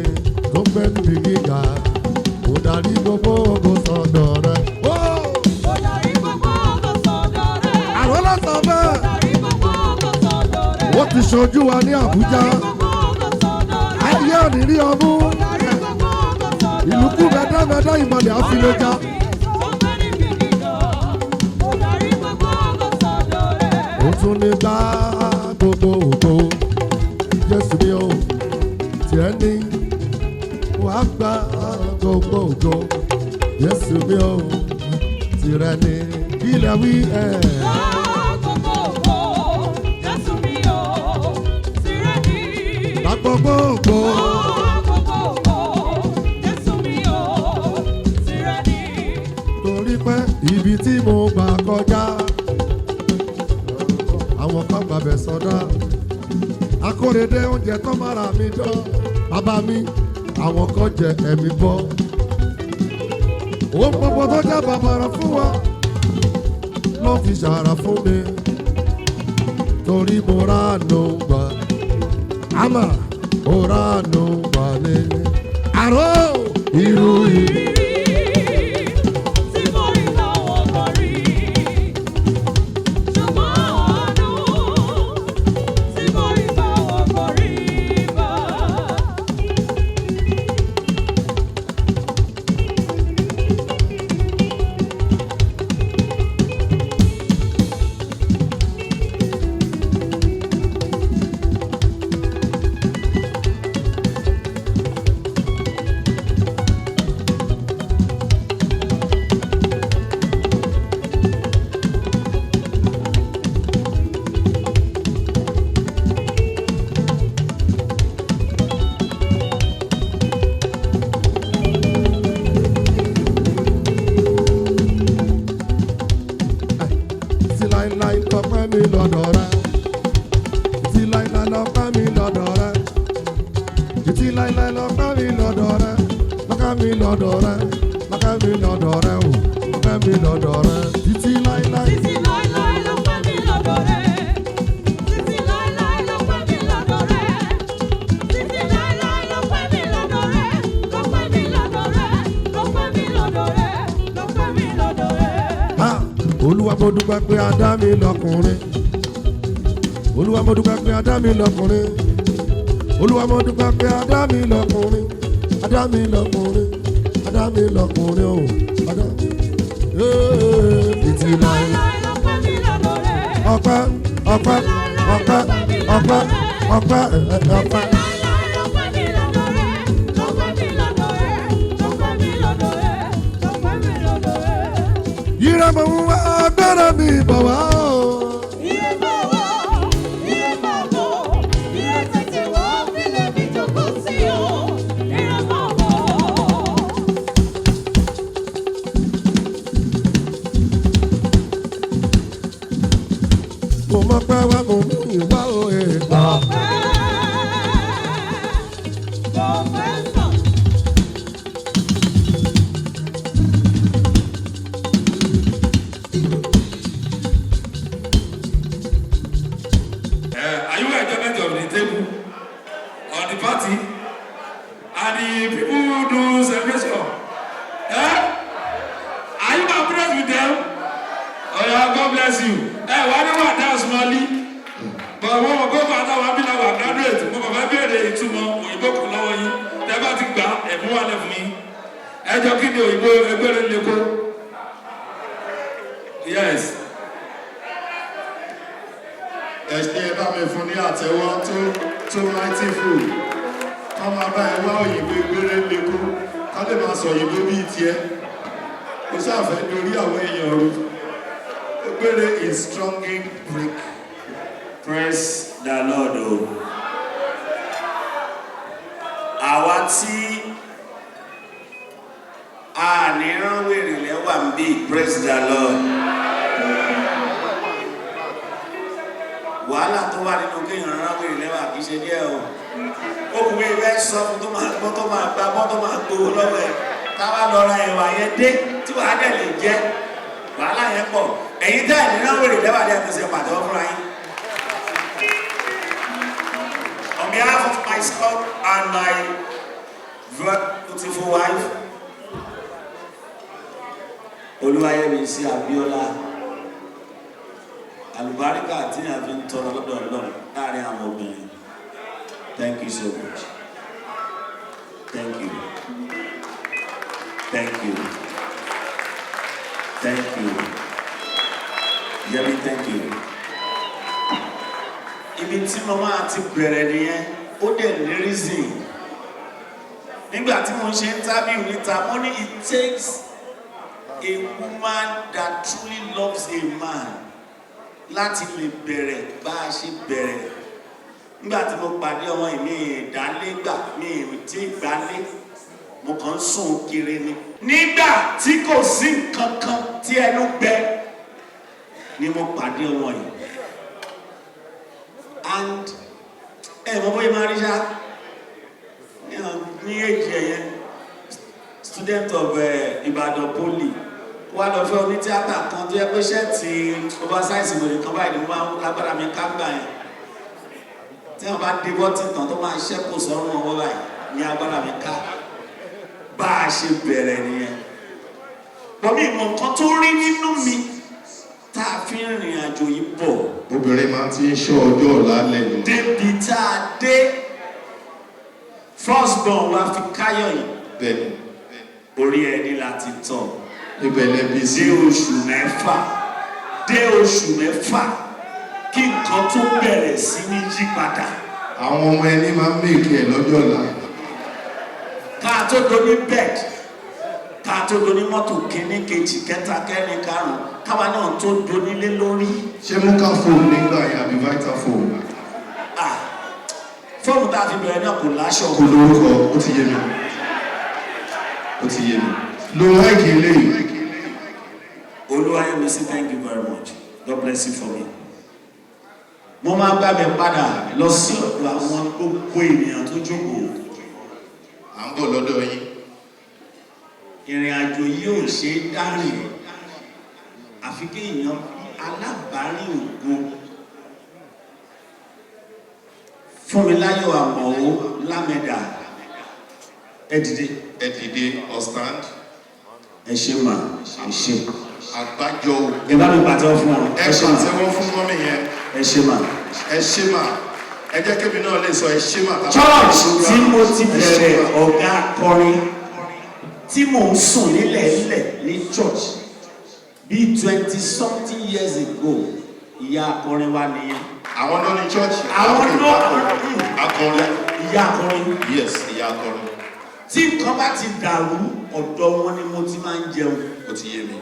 tó gbé níbi gíga. Mo darí gbogbo ògo sọ́dọ̀ rẹ. Ó! Àrò ló sọ bẹ́ẹ̀. Ó ti ṣojú wa ní Àbújá. Ayé ò ní rí ọmú. Ìlú kú bẹ́dẹ́bẹ́dẹ́ ìmọ̀lẹ̀ àfiléjà. Ó tún ní gbá gbogbo ògo. Jésù mi ò tiẹ̀ ní wàá gba gbogbo ògo. Jésù mi ò tirẹ̀ ní ilẹ̀ wí ẹ̀. Gba gbogbo ògo. Torí pé ibi tí mo gbà kọjá, àwọn kan gbàbẹ̀ sọdá. Akóredé oúnjẹ tó mára mi dán. Bàbá mi, àwọn kan jẹ ẹ̀mí bọ́. Òun gbogbo tó jẹ́ bàbàrà fún wa ló fi ṣàrà fún mi. Torí mo ránu gbà. Àmà mo ránu gbà ní. Àrò irú yìí. Tí láíláí lọ́pẹ́ mi lọ́dọ̀ rẹ. Tí láíláí lọ́pẹ́ mi lọ́dọ̀ rẹ. Tí láíláí lọ́pẹ́ mi lọ́dọ̀ rẹ. Lọ́pẹ́ mi lọ́dọ̀ rẹ. Lọ́pẹ́ mi lọ́dọ̀ rẹ o. Lọ́pẹ́ mi lọ́dọ̀ rẹ. Títí láíláí. Ha! Olúwa mo dúpẹ́ pé a dá mi lọ́kùnrin. Olúwa mo dúpẹ́ pé a dá mi lọ́kùnrin. Olúwa mo dúpẹ́ pé a dá mi lọ́kùnrin. A dá mi lọ́kùnrin. A dá mi lọ́kùnrin o. A dá mi. Ee, títí láé. Ọpẹ́ ọpẹ́ ọpẹ́ ọpẹ́ ọpẹ́ ọpẹ́. Yíra mo ń wá agbára mi bọ̀ wá o. Mo mọ̀ pé wá mo mú ìwá òye gbà. Are you enjoyment of the table or the party and the people who do celebration? Eh? Are you my friends with them? Oh yeah, God bless you. Eh, why do I dance smally? But wọ́n mọ̀ pé bàtà wà bí làwọn graduate mo bàbá béèrè ìtumọ̀ òyìnbó kan lọ́wọ́ yín tẹ́ bá ti gbà ẹ̀mú wà lẹ̀ fún yín. Ẹ jọ kí ni òyìnbó ẹgbẹ́ rẹ̀ lè kó? Yes. Ẹ ṣe, ẹ bá mi fún ní àtẹ́wọ́ tó tó mighty full. Ká máa bá ẹ wá òyìnbó gbére leko, ká lè máa sọ òyìnbó bíi tiẹ̀. Kò sáfẹ́ dorí àwọn èèyàn rú. Egbere is stronging break. Praise the Lord o. Àwa tí a ní rán wèrè lẹ́wà ń bí, praise the Lord. Wàhálà tó wà nínú kéèyàn rán wèrè lẹ́wà kì í ṣe díẹ̀ o. Okùnrin fẹ́ sọ fún tó máa gbọ́, tó máa gbà bọ́, tó máa gbowó lọ́wọ́ ẹ̀. Táwa lọ ra ẹ̀wà yẹn dé tí wàá dẹ̀ lè jẹ́. Wàhálà yẹn pọ̀. Ẹ̀yin tẹ́ ẹ̀ ní rán wèrè lẹ́wà dẹ̀ fi ṣe pàtẹ́wọ́ fúnra yín. On behalf of myself and my very beautiful wife, Olúwayẹmísí Abíọ́lá, àlùbáríkà tí a fi ń tọrọ lọ́dọ̀ Ọlọ́run láàrin àwọn obìnrin. Thank you so much. Thank you. Thank you. Thank you. Yẹmi, thank you. Ibi tí mo máa ti bẹ̀rẹ̀ nìyẹn, ó dẹ̀ ní reason. Nígbà tí mo ń ṣe interview níta, mo ní it takes a woman that truly loves a man láti lè bẹ̀rẹ̀ bá a ṣe bẹ̀rẹ̀. Nígbà tí mo pàdé ọmọ yìí, mi ìdálégbà, mi ì tí gbálé, mo kàn ń sùn kiri ni. Nígbà tí kò sí nǹkan kan tí ẹnu gbẹ ni mo pàdé ọmọ yìí, and ẹ mọ bóyá máa rí ṣá ní èjì ẹ̀yẹn, student of Ìbàdàn Poly, wá lọ fẹ́ onítíátà kan tó yẹ pé shirt oversize wèrè kan báyìí ni mo máa ń lágbára mi ká gbà yẹn, tí wọn bá dé bọ́tì tán tó máa ṣẹ́kù sọ́run ọwọ́ báyìí ní agbára mi ká. Bá a ṣe bẹ̀rẹ̀ nìyẹn. Bọ̀mí ìmọ̀ nǹkan tó rí nínú mi tá a fi ń rìnrìn àjò yìí bọ̀. Obìnrin máa ti ń ṣọ́ ọjọ́ ọ̀la lẹ́nu. Débi tá a dé, first born wa fi káyọ̀ yìí, orí ẹni láti tọ̀. Ibẹ̀ lẹ́bi sí. Dé oṣù 6, dé oṣù 6, kí nǹkan tó bẹ̀rẹ̀ sí ní yí padà. Àwọn ọmọ ẹni máa ń make ẹ̀ lọ́jọ́ ọ̀la. Ká tó do ní bed, ká tó do ní mọ́tò kínní, kejì, kẹta, kẹrin, karùn-ún, káwa náà tó do nílé lórí. Ṣé Mouka phone nígbà yẹn àbí Vitaphone? Ah, fóònù tá a fi bẹ̀rẹ̀ náà kò láṣọ. Kò lórúkọ, ó ti yé mi. Ó ti yé mi. Lo mic eléyìí. Olúwayẹmísí, thank you very much. God bless you for me. Mo máa gbàgbé padà lọ sí ọ̀dọ̀ àwọn gbogbo ènìyàn tó jókòó. À ń bọ̀ lọ́dọ̀ yín. Ìrìn àjò yìí ò ṣe é dárìn, àfi kéèyàn alábàárìn ògo. Fúnmiláyọ̀ Àmọ̀ó Lámẹ́dà, ẹ dìde. Ẹ dìde or stand. Ẹ ṣe mà, ẹ ṣe. Àgbájọ ògo. Ẹ bá mi pàtẹ́wọ́ fún wọn. Ẹ Ẹ ṣe mà. pàtẹ́wọ́ fún mummy yẹn. Ẹ ṣe mà. Ẹ ṣé mà. Ẹ jẹ́ kébì náà lè sọ ẹ ṣé mà. Church tí mo ti Ẹ ṣé bẹ̀rẹ̀, mà. ọ̀gá akọrin tí mò ń sùn nílẹ̀ nílẹ̀ ní church bíi 20 something years ago, ìyá akọrin wa nìyẹn. Àwọn náà ní church. Àwọn náà. Akọrin. Ìyá akọrin. Yes, ìyá akọrin. Tí nǹkan bá ti dàrú, ọ̀dọ̀ wọn ni mo ti máa ń jẹun. Ó ti yé mi.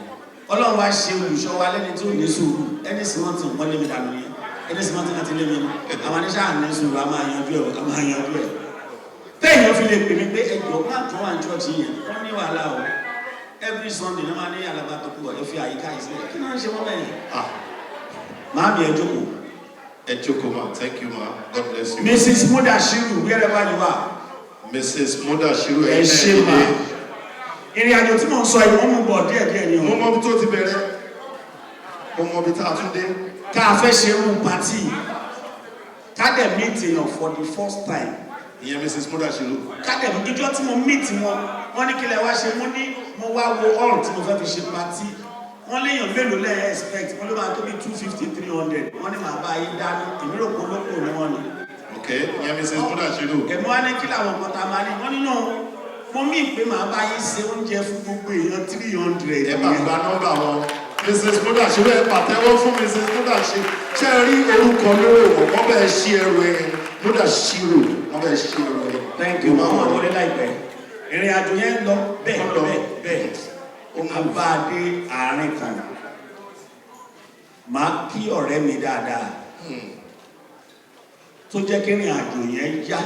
Ọlọ́run wá ṣe olùṣọ́ wa lẹ́ni tí ò ní sùúrù. Ẹni sì wọ́n ti wọ́n lé mi dànù yẹn, ẹni sì wọ́n ti láti lé mi ní àwọn aníṣẹ́ àní sùúrù, a máa yanjú ẹ̀, a máa yanjú ẹ̀. Téèyàn fi lè pè mí pé ẹjọ́ máa kàn wá ní church yẹn, wọ́n ní wàhálà o. Every Sunday ní wọ́n máa ní alàgbà tó kú, ẹ fi àyíká yìí sílẹ̀. Kí náà ń ṣe wọ́n bẹ́ẹ̀ yẹn? Màámi, ẹ jókòó. Ẹ jókòó ma. Thank you, ma. God bless you. Mrs Mudashiru, wherever you are. Mrs Mudashiru. Ẹ ṣé ma. Ìrìn àjò tí mò ń sọ yìí, wọ́n mú bọ̀ díẹ̀díẹ̀ ni o. Mo mọ ibi tó ti bẹ̀rẹ̀, mo mọ ibi tá a tún dé. Ká a fẹ́ ṣe irú party, ká dẹ̀ meet èèyàn for the first time. Ìyẹn Mrs Mudashiru. Ká dẹ̀ ìjọ tí mo meet wọn, wọ́n ní kílẹ̀ wá ṣe. Mo ní mo wá wo hall tí mo fẹ́ fi ṣe party. Wọ́n léèyàn mélòó lẹ́yìn expect? Wọ́n ló máa tó bí 250, 300. Wọ́n ní màá bá yín dáná. Èmi rò pé olóko ni wọ́n ní. Ok, ìyẹn Mrs Mudashiru. Ẹ̀mí wá ní kí làwọn nǹkan tá a máa ní. Wọ́n nínú mo mí pé màá bá yín ṣe oúnjẹ fún gbogbo èèyàn 300. Ẹ bá gba nọ́mbà wọn. Mrs Mudashiru, ẹ pàtẹ́wọ́ fún Mrs Mudashiru. Ṣé ẹ rí orúkọ lórí wọn? Wọ́n bẹ́ẹ̀ ṣí ẹrù ẹ, Mudashiru, wọ́n bẹ́ẹ̀ ṣí ẹrù ẹ. Thank you. Máa wọ́n wọlé láìpẹ́. Ìrìn àjò yẹn ń lọ bẹ́ẹ̀ bẹ́ẹ̀ bẹ́ẹ̀. A bá a dé àárín kan. Màá kí ọ̀rẹ́ mi dáadáa tó jẹ́ kí ìrìn àjò yẹn yá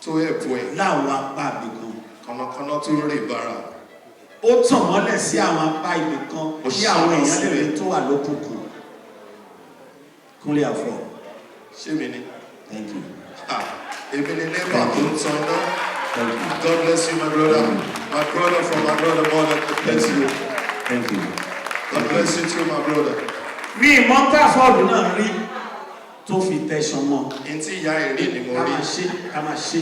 tó ẹ̀pọ̀ ẹ̀ láwọn apá ibì kan. Kànnàkànnà tó rè bára. Ó tàn mọ́lẹ̀ sí àwọn apá ibì kan Ó kí àwọn ṣáná èèyàn lè síbẹ̀. rí tó wà lókùnkùn. Kúnlé Afọ. Ṣé mi ni? Thank you. Ah, èmi ni NEPA tó ń tan náà. Thank you. God bless you, my brother. My brother from my brother mother. God bless you. Thank you. God bless you too, my brother. Mi ìmọ̀ táfọ́ọ̀dù náà rí tó fi tẹ̀sán mọ́. Ntí ìyá ẹ̀ rí ni mo Ká rí. máa ṣe, ká máa ṣe,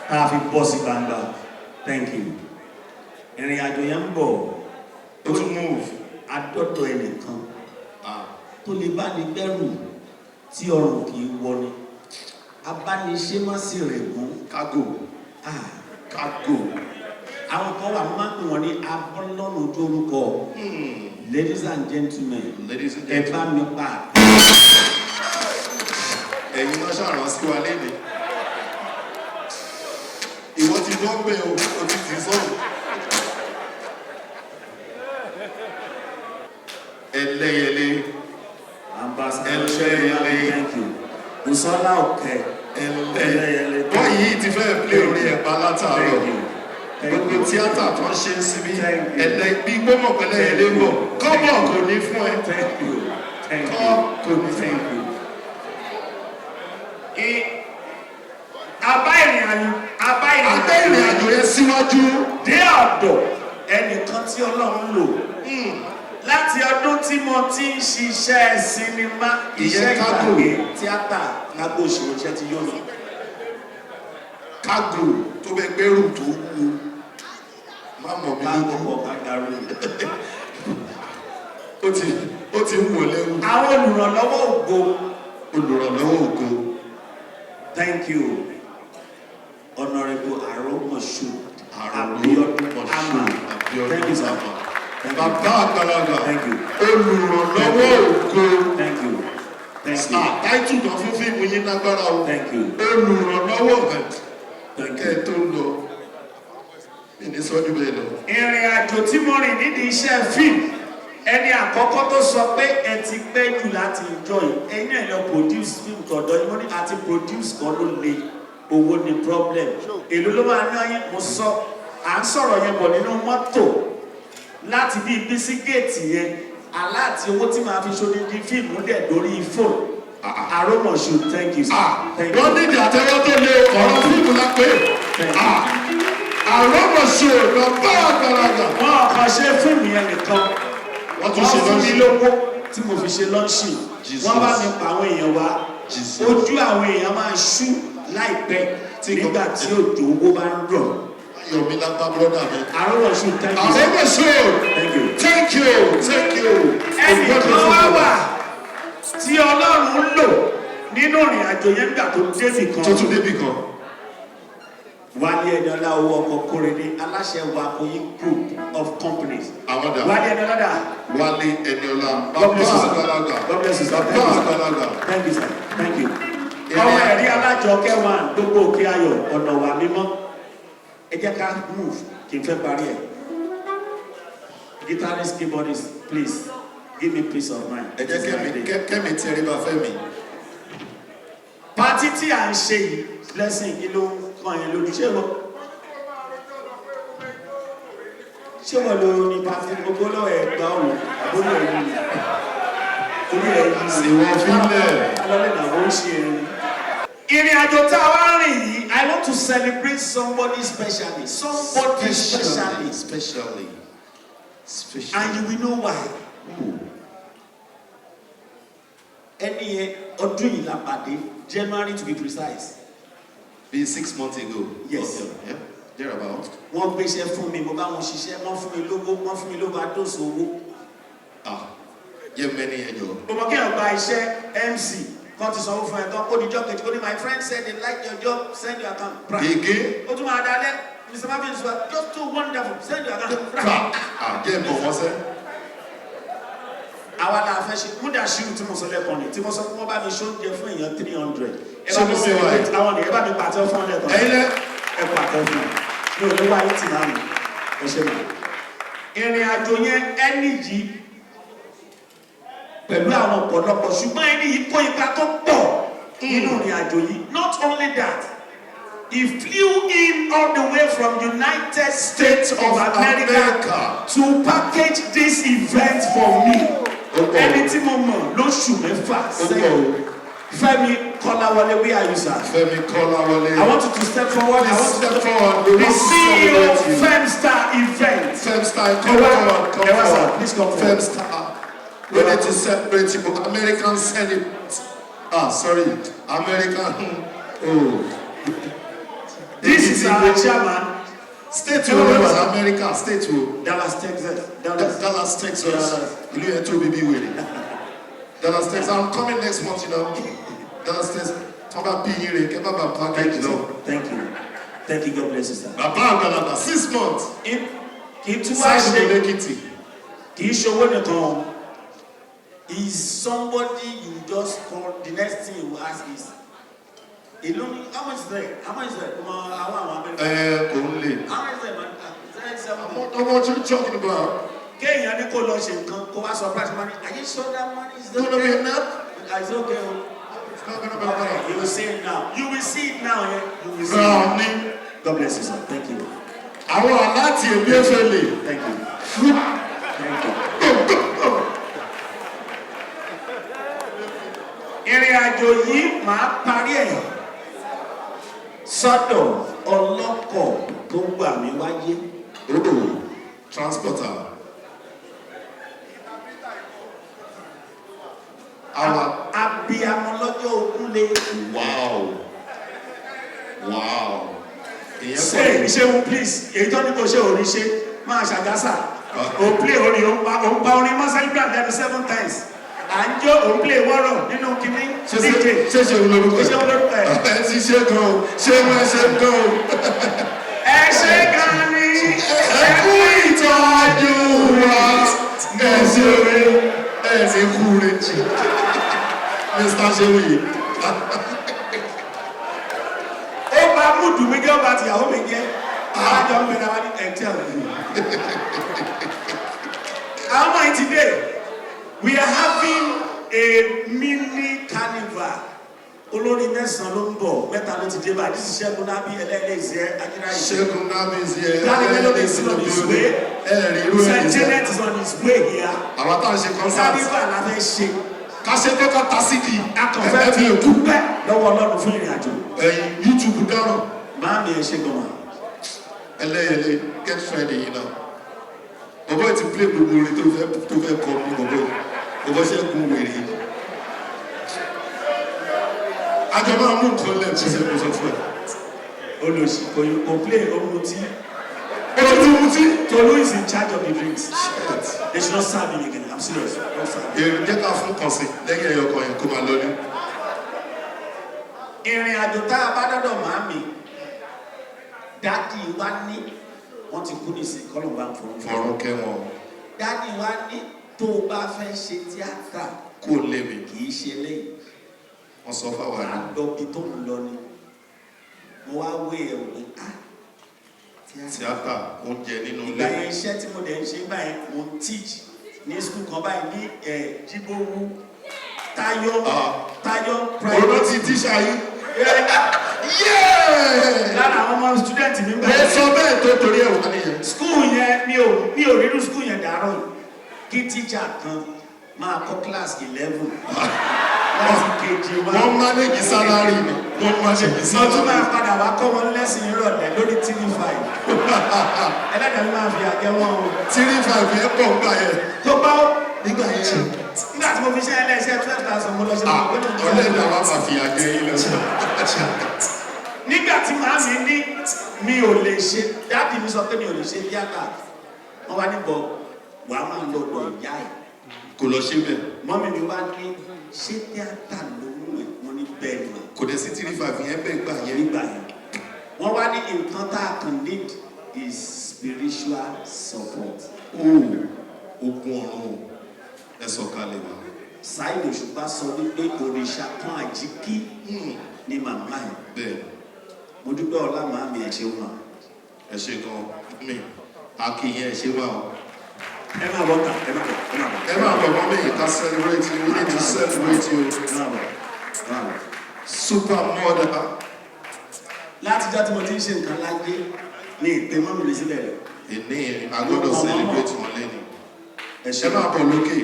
tá a fi bọ́ sí gbangba. Thank you. Ìrìn àjò yẹn ń bọ̀. Ó tún move. Adọ́dọ̀ ẹnìkan tó lè bá ní gbẹ́rù tí ọrùn kì í wọ ni. Abániṣe má sì rẹ̀ gún. Kágò. Kágò. Àwọn kan wà, wọ́n máa ń pè wọ́n ní abọ́lọ́nù ojú orúkọ. Ladies and gentlemen, Ladies and ẹ bá gentlemen. mi pa. Ẹ̀yin náà ṣàrán sí wa léde. Ìwọ ti gbọ́ pé o, o ti tì í sọ̀rọ̀. Ẹlẹ́yẹlé. Ambassador. Ẹlẹ́yẹlé. Thank you. Bùsọ́lá Òkè. Ẹlẹ́yẹlé. Wọ́n yìí ti fẹ́ play orin ẹ̀bá látàárọ̀. Gbogbo tíátà tó ń ṣe ń síbí. Ẹlẹ́ bí gbọ́mọ̀ pẹ̀lẹ́yẹlé ń bọ̀. Kọ́mọ̀ kò ní fún ẹ. Thank you. Thank Kọ́ you. kò ní fún ẹ. Thank you. Abá ìrìn àjò, abá ìrìn Abẹ́ ìrìn àjò yẹn síwájú. Dé ọ̀dọ̀ ẹnìkan tí Ọlọ́run lò láti ọdún tí mo ti ń ṣiṣẹ́ sinimá, Ìyẹn iṣẹ́ kágò. ìgbàgbé, tíátà, kágò òṣèré, iṣẹ́ ti yóò lọ. Kágò tó bẹ gbẹ́rù tó wúwo. Má mọ̀ mí Kágò lójú. pọ̀ kágàrú. Ó ti ń wò lẹ́rù. Àwọn olùrànlọ́wọ́ ògo. Olùrànlọ́wọ́ ògo. Thank you, Honourable Aromoshu Abiodun Ama. Thank you, sir. Thank you. Bàbá àgbàlagbà. Thank you. Olùrànlọ́wọ́ ògo. Thank you. Thank you. Ah, táìtù kan fún fíìmù yín lágbára o. Thank you. Olùrànlọ́wọ́ ògo. Thank Kẹ́ you. ẹ tó lọ. Mi ní sọ́jú bẹ́ẹ̀ lọ. Ìrìn àjò tí mo rìn nídìí iṣẹ́ fíìmù, ẹni àkọ́kọ́ tó sọ pé ẹ ti pẹ́ jù láti ìjọ yìí, ẹ̀yin náà lọ produce fíìmù tọ̀dọ̀ yìí. Mo ní àti produce kan ló le, owó ni problem, èló ló máa ná yín? Mo sọ, à ń sọ̀rọ̀ yẹn bọ̀ nínú mọ́tò láti bí ibi sí géètì yẹn, aláàtì owó tí màá fi ṣodidi fíìmù dẹ̀ lórí fóònù. Aromoshu, thank you, sir. Thank you. Wọ́n nídìí àtẹ́wọ́ tó lé ọ̀rọ̀ fíìmù lápẹ́. Àrọ́mọ̀ṣe bàbá àgbàlagbà. Wọn kàn ṣe fíìmù yẹn nìkan, Wọ́n tún ṣe wọ́n fún mi lọ́ṣì. lówó tí mo fi ṣe lọ́ṣì. Jesus. Wọ́n bá mi pa àwọn èèyàn wá. Jesus. Ojú àwọn èèyàn máa ṣú láìpẹ́ nígbà tí òjò owó bá ń rọ̀. Ayọ̀mí lápá brọ́dà mi. Aromoshu, thank you. Àrọ́mọ̀ṣe. Thank you. Thank you. Thank you. Ẹnìkan wá wà tí Ọlọ́run ń lò nínú ìrìn àjò yẹn nígbà tó débì kan. Tó tún débì kan. Wálé Ẹniọlá owó ọkọ̀ Kórèdé, aláṣẹ Wakoyi Group of Companies. Àwọn dà. Wálé Ẹniọlá dà. Wálé Ẹniọlá. God Bàbá bless you, sir. àgbàlagbà. God bless you, sir. Bàbá Thank you, sir. àgbàlagbà. Thank you, sir. Thank you. Ọmọ ẹ̀rí alájọkẹ́ wà gbogbo òkè ayọ̀ ọ̀nà wà mímọ́. Ẹ jẹ́ ká move kí n fẹ́ parí ẹ̀. Guitarist, keyboardist, please give me peace of mind. Ẹ jẹ́ kẹ́mi tẹríba fẹ́mi. Party tí à ń ṣe yìí, Blessing, kí ló ń kàn yín lójú? Ṣé wọ́n lo ní party gbogbo lọ́wọ́ ẹ̀ gbá òun àbúrò ẹ̀ yìí? Orí ẹ̀ yìí. Ìwọ fílẹ̀. Alọ́lẹ̀ náà ó ń ṣe ẹni. Ìrìn àjò tá a wá rìn yìí, I want to celebrate somebody specially. Somebody specially. Specially. Specially. And you will know why. Ẹni yẹn, ọdún yìí la pàdé, January to be precise. Be 6 months ago. Yes. Okay. Yeah. Thereabout. Wọ́n gbéṣẹ́ fún mi, mo bá wọn ṣiṣẹ́, wọ́n fún mi lówó, wọ́n fún mi lówó adóso owó. Ah. Yẹ mẹ́ni yẹn jọ. Mo mọ̀ kí ẹ̀ gba iṣẹ́ MC kan ti sanwó fún ẹ tán, ó di jọ́ kejì, ó ní, "My friend said they like your job, send your account." Pra. Gègé. Ó tún máa dalẹ̀, "Mr. Marvin, you are just too wonderful, send your account." Pra. Pra. Ah, jẹ́ ìbọn wọn sẹ́. Àwa la fẹ́ ṣe Múdàṣírù tí mo sọ lẹ́kọ̀ọ́ ni tí mo sọ fún wọn bá mi ṣe oúnjẹ fún èèyàn 300. Ẹ bá Ṣé mi mo fi wá celebrate yìí? àwọn ni ẹ bá mi pàtẹ́ fún ọ lẹ́kọ̀ọ́. Ẹ̀yin lẹ́. Ẹ pàtẹ́ fún ọ. Mi ò ní wáyé tì náà mi. Ẹ ṣe mọ̀. Ìrìn àjò yẹn, ẹni yìí Pẹ̀lú àwọn ọ̀pọ̀lọpọ̀, ṣùgbọ́n ẹni yìí kó ipa tó pọ̀ nínú ìrìn àjò yìí. Not only that, he flew in all the way from United States of America, America. To package this event for me. Ẹni tí mo mọ̀ lóṣù 6 sẹ́yìn. Fẹ́mi Kọ́láwọlé, where are you, sir? Fẹ́mi Kọ́láwọlé. I want you to step forward. I Please want you step to forward. We The want to CEO celebrate you. Femstar Event. Femstar, come forward, come Ewa, sir, forward. please come forward. Femstar. We need to celebrate you. American Senate. Ah, sorry. American. Oh. This is our chairman. State wo ló wà America? State wo? Dallas, Texas. Dallas. Dallas, Texas. Ìlú yẹn tóbi bí wèrè. Dallas, Texas. I'm coming next month. Dallas, Texas. Tọ́ bá bí yín rè kẹ́ bá bá package lọ. Thank you. Thank you. God bless you, sir. Bàbá àgbàlagbà, 6 months. Kì í tún wá Sáàdì ṣe Lẹ́kìtì. Kì í ṣe owó nìkan. Is somebody you just call, the next thing you ask is, èló ni, how much is there? How much is there? Ọmọ àwọn Amẹ́ríkà. Ẹ kò ń lè. How much is there, man? Ah, 7. How much you talking about? Kéèyàn ní kó lọ ṣe nǹkan kó wá surprise money. Are you sure that money is Gonna be enough? It's okay o. It's not gonna be enough. You will see it now. You will see it now. Yeah? You will see Brown it. ní. God bless you, sir. Thank you. Àwọn aláàtì èmi ẹ̀fẹ̀ lè. Thank you. Thank you. Ìrìn àjò yìí, màá parí ẹ̀ sọ́dọ̀ ọlọ́kọ̀ tó gbà mí wáyé. Transporter. Our Abiyamọ lọ́jọ́ ogún lé. Wow. Ìyẹn Ṣé pọ̀ jù. ṣéun, please, èyí tó ní kò ṣe òní ṣe máa ṣàgásà. Ò play orin, ò ń pa orin mọ́ celebrant lẹ́nu seven times. À ń jó, ò ń play wọ́rọ̀ nínú kíní DJ. Ṣé ṣe òun lórúkọ ẹ̀? Ṣé òun lórúkọ ẹ̀? Ẹ ti ṣe gan o, ṣé wọ́n ṣe gan o. Ẹ ṣe gan ni. Ẹ kú ìtọ́jú wa. Ẹ ṣe re, ẹ ṣe kú re. Mr. Ṣewuyi. Ó bá múdù mi jẹ́, ó bá tìyàwó mi jẹ́. Alájọ ń bẹ̀rẹ̀ wá ní ẹ̀tẹ́ òní. Àwọn ọmọ yìí ti dé. We are having a mini carnival. Olórin mẹ́sàn-án ló ń bọ̀, mẹ́ta ló ti dé báyìí. This is Ṣẹ́gun Nábì, ẹlẹ́ẹ̀lẹ́ ìṣẹ́ Ajínáyé. Ṣẹ́gun Nábì is here. Danny Melody is on his way. Ẹ rí irú ẹ̀ Saint ní sẹ́. Janet is on his way here. Àwọn táwọn ṣe concert. Carnival la fẹ́ ṣe. Ká ṣe tó ká ta sídìí. A kàn fẹ́ fi dúpẹ́ lọ́wọ́ Ọlọ́run fún ìrìn àjò. Ẹyin YouTube dáràn. Máàmì, ẹ ṣe gan-an. Ẹlẹ́yẹlé, get ready. Bọ̀bọ̀ ti play gbogbo orin tó fẹ́ kọ ní bọ̀bọ̀ yìí. Bọ̀bọ̀ ṣẹ́gun wèrè. Àjọ máa mú nǹkan lẹ̀ ṣe ṣe mo sọ fún ẹ. Olùsí kò kò play ohun tí. Ó ti tún mutí. Tolu is in charge of the drinks. They should not serve him again. I'm serious. Don't serve him. Èrò jẹ́ ká fún kan sí lẹ́yìn ẹyọ kan yẹn kó máa lọlé. Ìrìn àjò tá a bá dọ́dọ̀ màámi, daddy wa ní wọ́n ti kú nísìnyí, kọ́lọ̀ bá ń fọ̀rọ̀. Fọ̀rọ̀ kẹ́wọ̀n. Daddy wa ní tó o bá fẹ́ ṣe tíátà Kó lé mi. kì í ṣe lẹ́yìn. Wọ́n sọ fáwọn àná. Lọ́bi tó ń lọ ni. Mo wá wé ẹ̀ wò pé, ah, tíátà. Tíátà, oúnjẹ nínú Ìgbà ilé. yẹn, iṣẹ́ tí mo dẹ̀ ń ṣe gbà yẹn, mo ń teach ní school kan báyìí ní ẹ̀ Jíbówú, Tayo Tayo. Òun ti tíṣà yìí. Lára àwọn ọmọ student mi gbà. Ẹ sọ bẹ́ẹ̀ tó torí ẹ̀ wá nìyẹn. School yẹn, mi ò rírú school yẹn dàárọ̀ yìí. Kí teacher kan máa kọ́ class 11 láti kejì wá. Wọ́n manage salary ni. Wọ́n manage Mo tún salary. máa padà wá kọ́ wọn lẹ́sìn ìrọ̀lẹ́ lórí 3-5. Ẹlẹ́dàá mi máa fi àjẹ wọn o. 3-5 yẹn pọ̀ nígbà yẹn. Tó bá ó. Nígbà yẹn. Nígbà tí mo fi ṣe ẹlẹ́ṣẹ̀ 12,000 mo lọ ṣe. Ọlẹ́dàá wa máa fi àjẹ yín lọ. Nígbà tí màámi ní mi ò lè ṣe, daddy mi sọ pé mi ò lè ṣe tíátà, wọ́n wá níbọ̀ wàá máa lọ lọ ìyá ẹ̀. Kò lọ ṣe bẹ́ẹ̀. Mummy mi wá ní ṣé tíátà ló mú ẹ̀? Wọ́n ní bẹ́ẹ̀ ni mà. Kò dẹ̀ sí 3-5 yẹn bẹ́ẹ̀ gbà yẹn. Nígbà yẹn, wọ́n wá ní nǹkan tá a kàn need is spiritual support. Ogun ọ̀run ẹ sọ̀kalẹ̀ wá. Saheed Òṣùpá sọ wípé òrìṣà kan àjíkí ni màmá ẹ̀. Bẹ́ẹ̀. Mo dúpẹ́ ọlá màámi, ẹ̀ ṣeun mà. Ẹ ṣe gan mi, akínyẹn ẹ ṣe wà o. Ẹ máa bọ̀ ta, ẹ máa bọ̀, ẹ máa bọ̀. Ẹ máa bọ̀, mummy, ká celebrate you. We need to celebrate you. Ẹ máa bọ̀, ẹ máa bọ̀. Super mother. Látijọ́ tí mo ti ń ṣe nǹkan láyé ní ìpè mummy lè sílẹ̀ rẹ̀. Ìní a gbọ́dọ̀ celebrate wọn lẹ́nu. Ẹ ṣe. Ẹ máa bọ̀ lókè.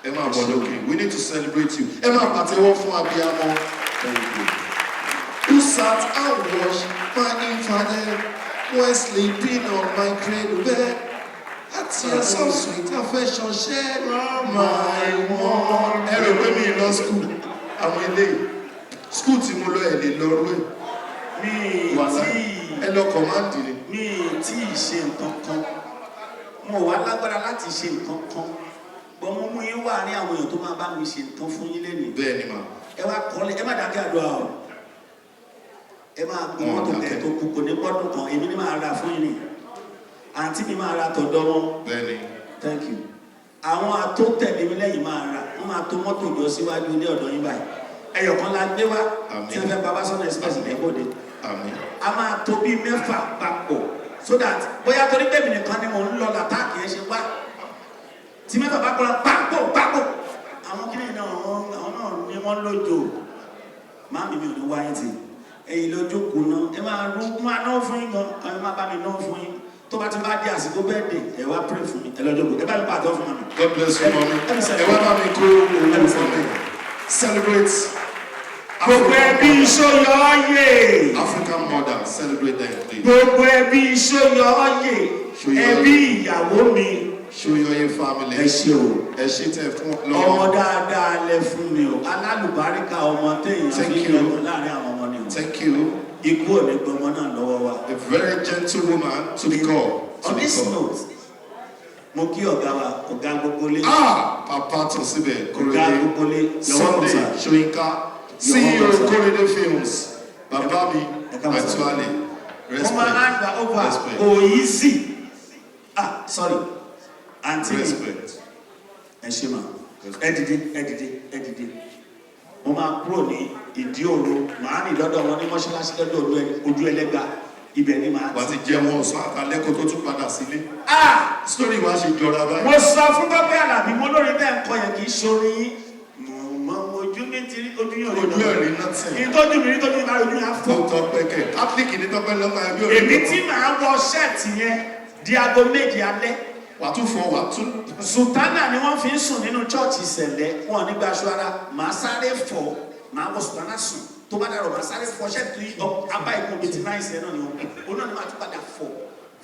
Ẹ máa bọ̀ lókè. We need to celebrate you. Ẹ máa pàtẹ́wọ́ fún abiyamọ. Thank you. Who sat and watched my infant when sleeping on my cradle bed? A tears of sweet affection shed my one. Ẹ rò pé mi lọ school. Àwọn eléyìí. School tí mo lọ, ẹ̀ lè lọ rú ẹ̀. Mi Wàhálà. tí Ẹ lọ command ni. Mi tí ì ṣe nǹkan kan, mo wà lágbára láti ṣe nǹkan kan bọ́n mo mú yín wà ní àwọn èèyàn tó máa bá mi ṣe nǹkan fún yín lẹ́nìí. Bẹ́ẹ̀ ni mà. Ẹ wá kọ́lé, ẹ má dákẹ́ àdúrà o. Ẹ máa gun Wọn mọ́tò dákẹ́. kẹ̀ tó kú, kò ní pọ́dún kan, èmi ní máa ra fún yín ni, àǹtí mi máa ra tọ̀dọ̀ wọn. Bẹ́ẹ̀ ni. Thank you. Àwọn àtó tẹ̀lé mi lẹ́yìn máa ra, wọ́n máa tó mọ́tò jọ síwájú ilé ọ̀dọ̀ yín báyìí. Ẹyọ kan la gbé wá Àmín. tí wọ́n fẹ́ bàbá sọ́nà express lẹ́kọ̀ọ́dẹ. Àmín. A máa tó bíi mẹ́fà papọ̀ so that bóyá torí pé mi nìkan ni mò ń lọ làtàkì yẹn ṣe wá tí mẹ́fà bá kọ́ra pápó pápó. Àwọn kìnìún náà, àwọn náà ní wọ́n lójó. Máàmì mi ò ní wáyé tì ẹ̀yin lójú kù náà. Ẹ máa rú, máa náwó fún yín gan, ẹ máa bá mi náwó fún yín. Tó bá ti bá di àsìkò bẹ́ẹ̀ dé, ẹ wá pray fún mi. Ẹ lọ́jọ́ kù, ẹ bá mi pàtó fún mi. God bless you, mommy. Ẹ wá bá mi kó owó fún mi. Celebrate. Gbogbo ẹbí Ṣóyọ̀ọ́yè. African mother, celebrate them, please. Gbogbo ẹbí Ṣóyọ̀ọ́yè. Ṣóyọ̀ọ́yè. Ẹbí ìyàwó mi. Ṣóyọ̀ọ́yè family. Ẹ ṣé o. Ẹ ṣé tẹ fún Ọmọ lọ́wọ́. dáadáa lẹ fún mi o, alálùbáríkà ọmọ téèyàn Thank fi you. yọkàn láàrin àwọn ọmọ ni o. Thank you. Ikú ò ní gbọmọ náà lọ́wọ́ wa. A very gentle woman to the core. To On the this core. note, mo kí ọ̀gá wa, ọ̀gá gbogbo lé. Ah, Papa Tosibe Ọ̀gá Korede. gbogbo lé. You're welcome, Sunday sir. Soyinka, You're CEO welcome, sir. Korede Films. Bàbá mi, Ẹ káàbọ̀, sir. actually. Mo máa hand Respect. over. Respect. Kò easy. Ah, sorry, àǹtí mi. Respect. Ẹ ṣe mà. Ẹ dìde, ẹ dìde, ẹ dìde. Mo máa kúrò ní ìdí òru, màá rìn lọ́dọ̀ wọn ní mọ́ṣáláṣí lọ́dọ̀ ojú ẹlẹ́gba, ibẹ̀ ni màá Wà á ti jẹun ọ̀sán àtàlẹ́ kó tó tún padà sílé. Ah! Story wa ṣe jọra báyìí. Mo sọ fún Tọ́pẹ́ Àlàbí, mo lórí bẹ́ẹ̀ ń kọ yẹn, kì í ṣorin yín. Mo mọ ojú mi ti rí, ojú yóò rí. Ojú ẹ̀ rí nothing. Ìtọ́jú mi rí, tọ́jú mi bá rí, ojú yẹn á fọ́. Tó tọpẹ́ kẹ̀. Catholic ní Tọ́pẹ́ lọ́mọ ẹbí òní. Èmi tí màá wọ ṣẹ́ẹ̀tì yẹn di aago 7 alẹ́. Wà á tún fọ, wà á tún. Sùtánà ni wọ́n fi ń sùn nínú chọ́ọ̀chì ìṣẹ̀lẹ̀ wọn nígbà aṣọ ara. Màá sáré fọ, màá wọ sùtánà sùn. Tó bá dàrọ̀, màá sáré fọ ṣẹ́ẹ̀tì apá ìkún bíi ti náà ìṣẹ̀ náà ni wọn. Òun náà ni màá tún padà fọ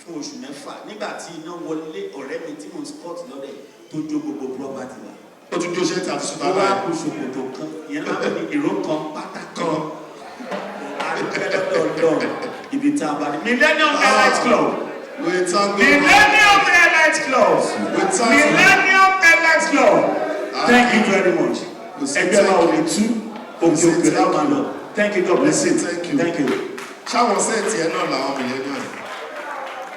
fún oṣù 6 nígbà tí iná wọlé ọ̀rẹ́ mi tí mo ń sport lọ́dẹ̀ tó jó gbogbo property wa. Ó tún jó ṣẹ́ẹ̀tì àti Ó sùtánà wá yẹn. kó ṣòkòtò kan ìyẹn náà ní ìró kan pátá Kan. Adúpẹ́ lọ́dọ̀ Ọlọ́run ibi tá a bá dé. Millennium Elite Club. We thank God. Millennium Elite Club. We thank Millennium Elite Club. Thank you very much. We say Ẹgbẹ́ wa ò thank ní tú, òkè òkè láwọn máa lọ. Thank you, God bless you. Thank you. Thank you. Ṣáwọn set ẹ náà làwọn millennium.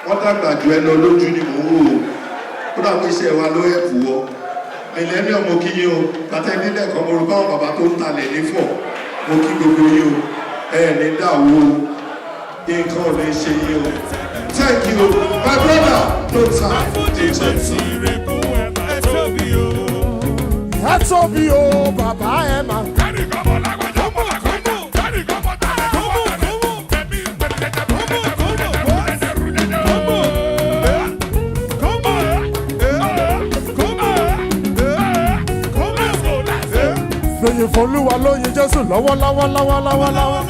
Wọ́n dàgbà jù ẹ lọ lójú ni mò ń wò ó. Ó dàgbé iṣẹ́ wa ló ẹ̀pù wọ. Millennium, mo kí yín o. Bàtà ìdílé kan, mo rò báwọn bàbá tó ń talẹ̀ nífọ̀. Mo kí gbogbo yín o. Ẹ ní dàwó o. Nǹkan ò ní ṣe yín o. Thank you, my brother. No time. Ẹ tóbi o, bàbá, ẹ máa. Fèyí f'Olúwa lóyin Jésù lọ́wọ́lọ́wọ́ lọ́wọ́lọ́wọ́ lọ́wọ́.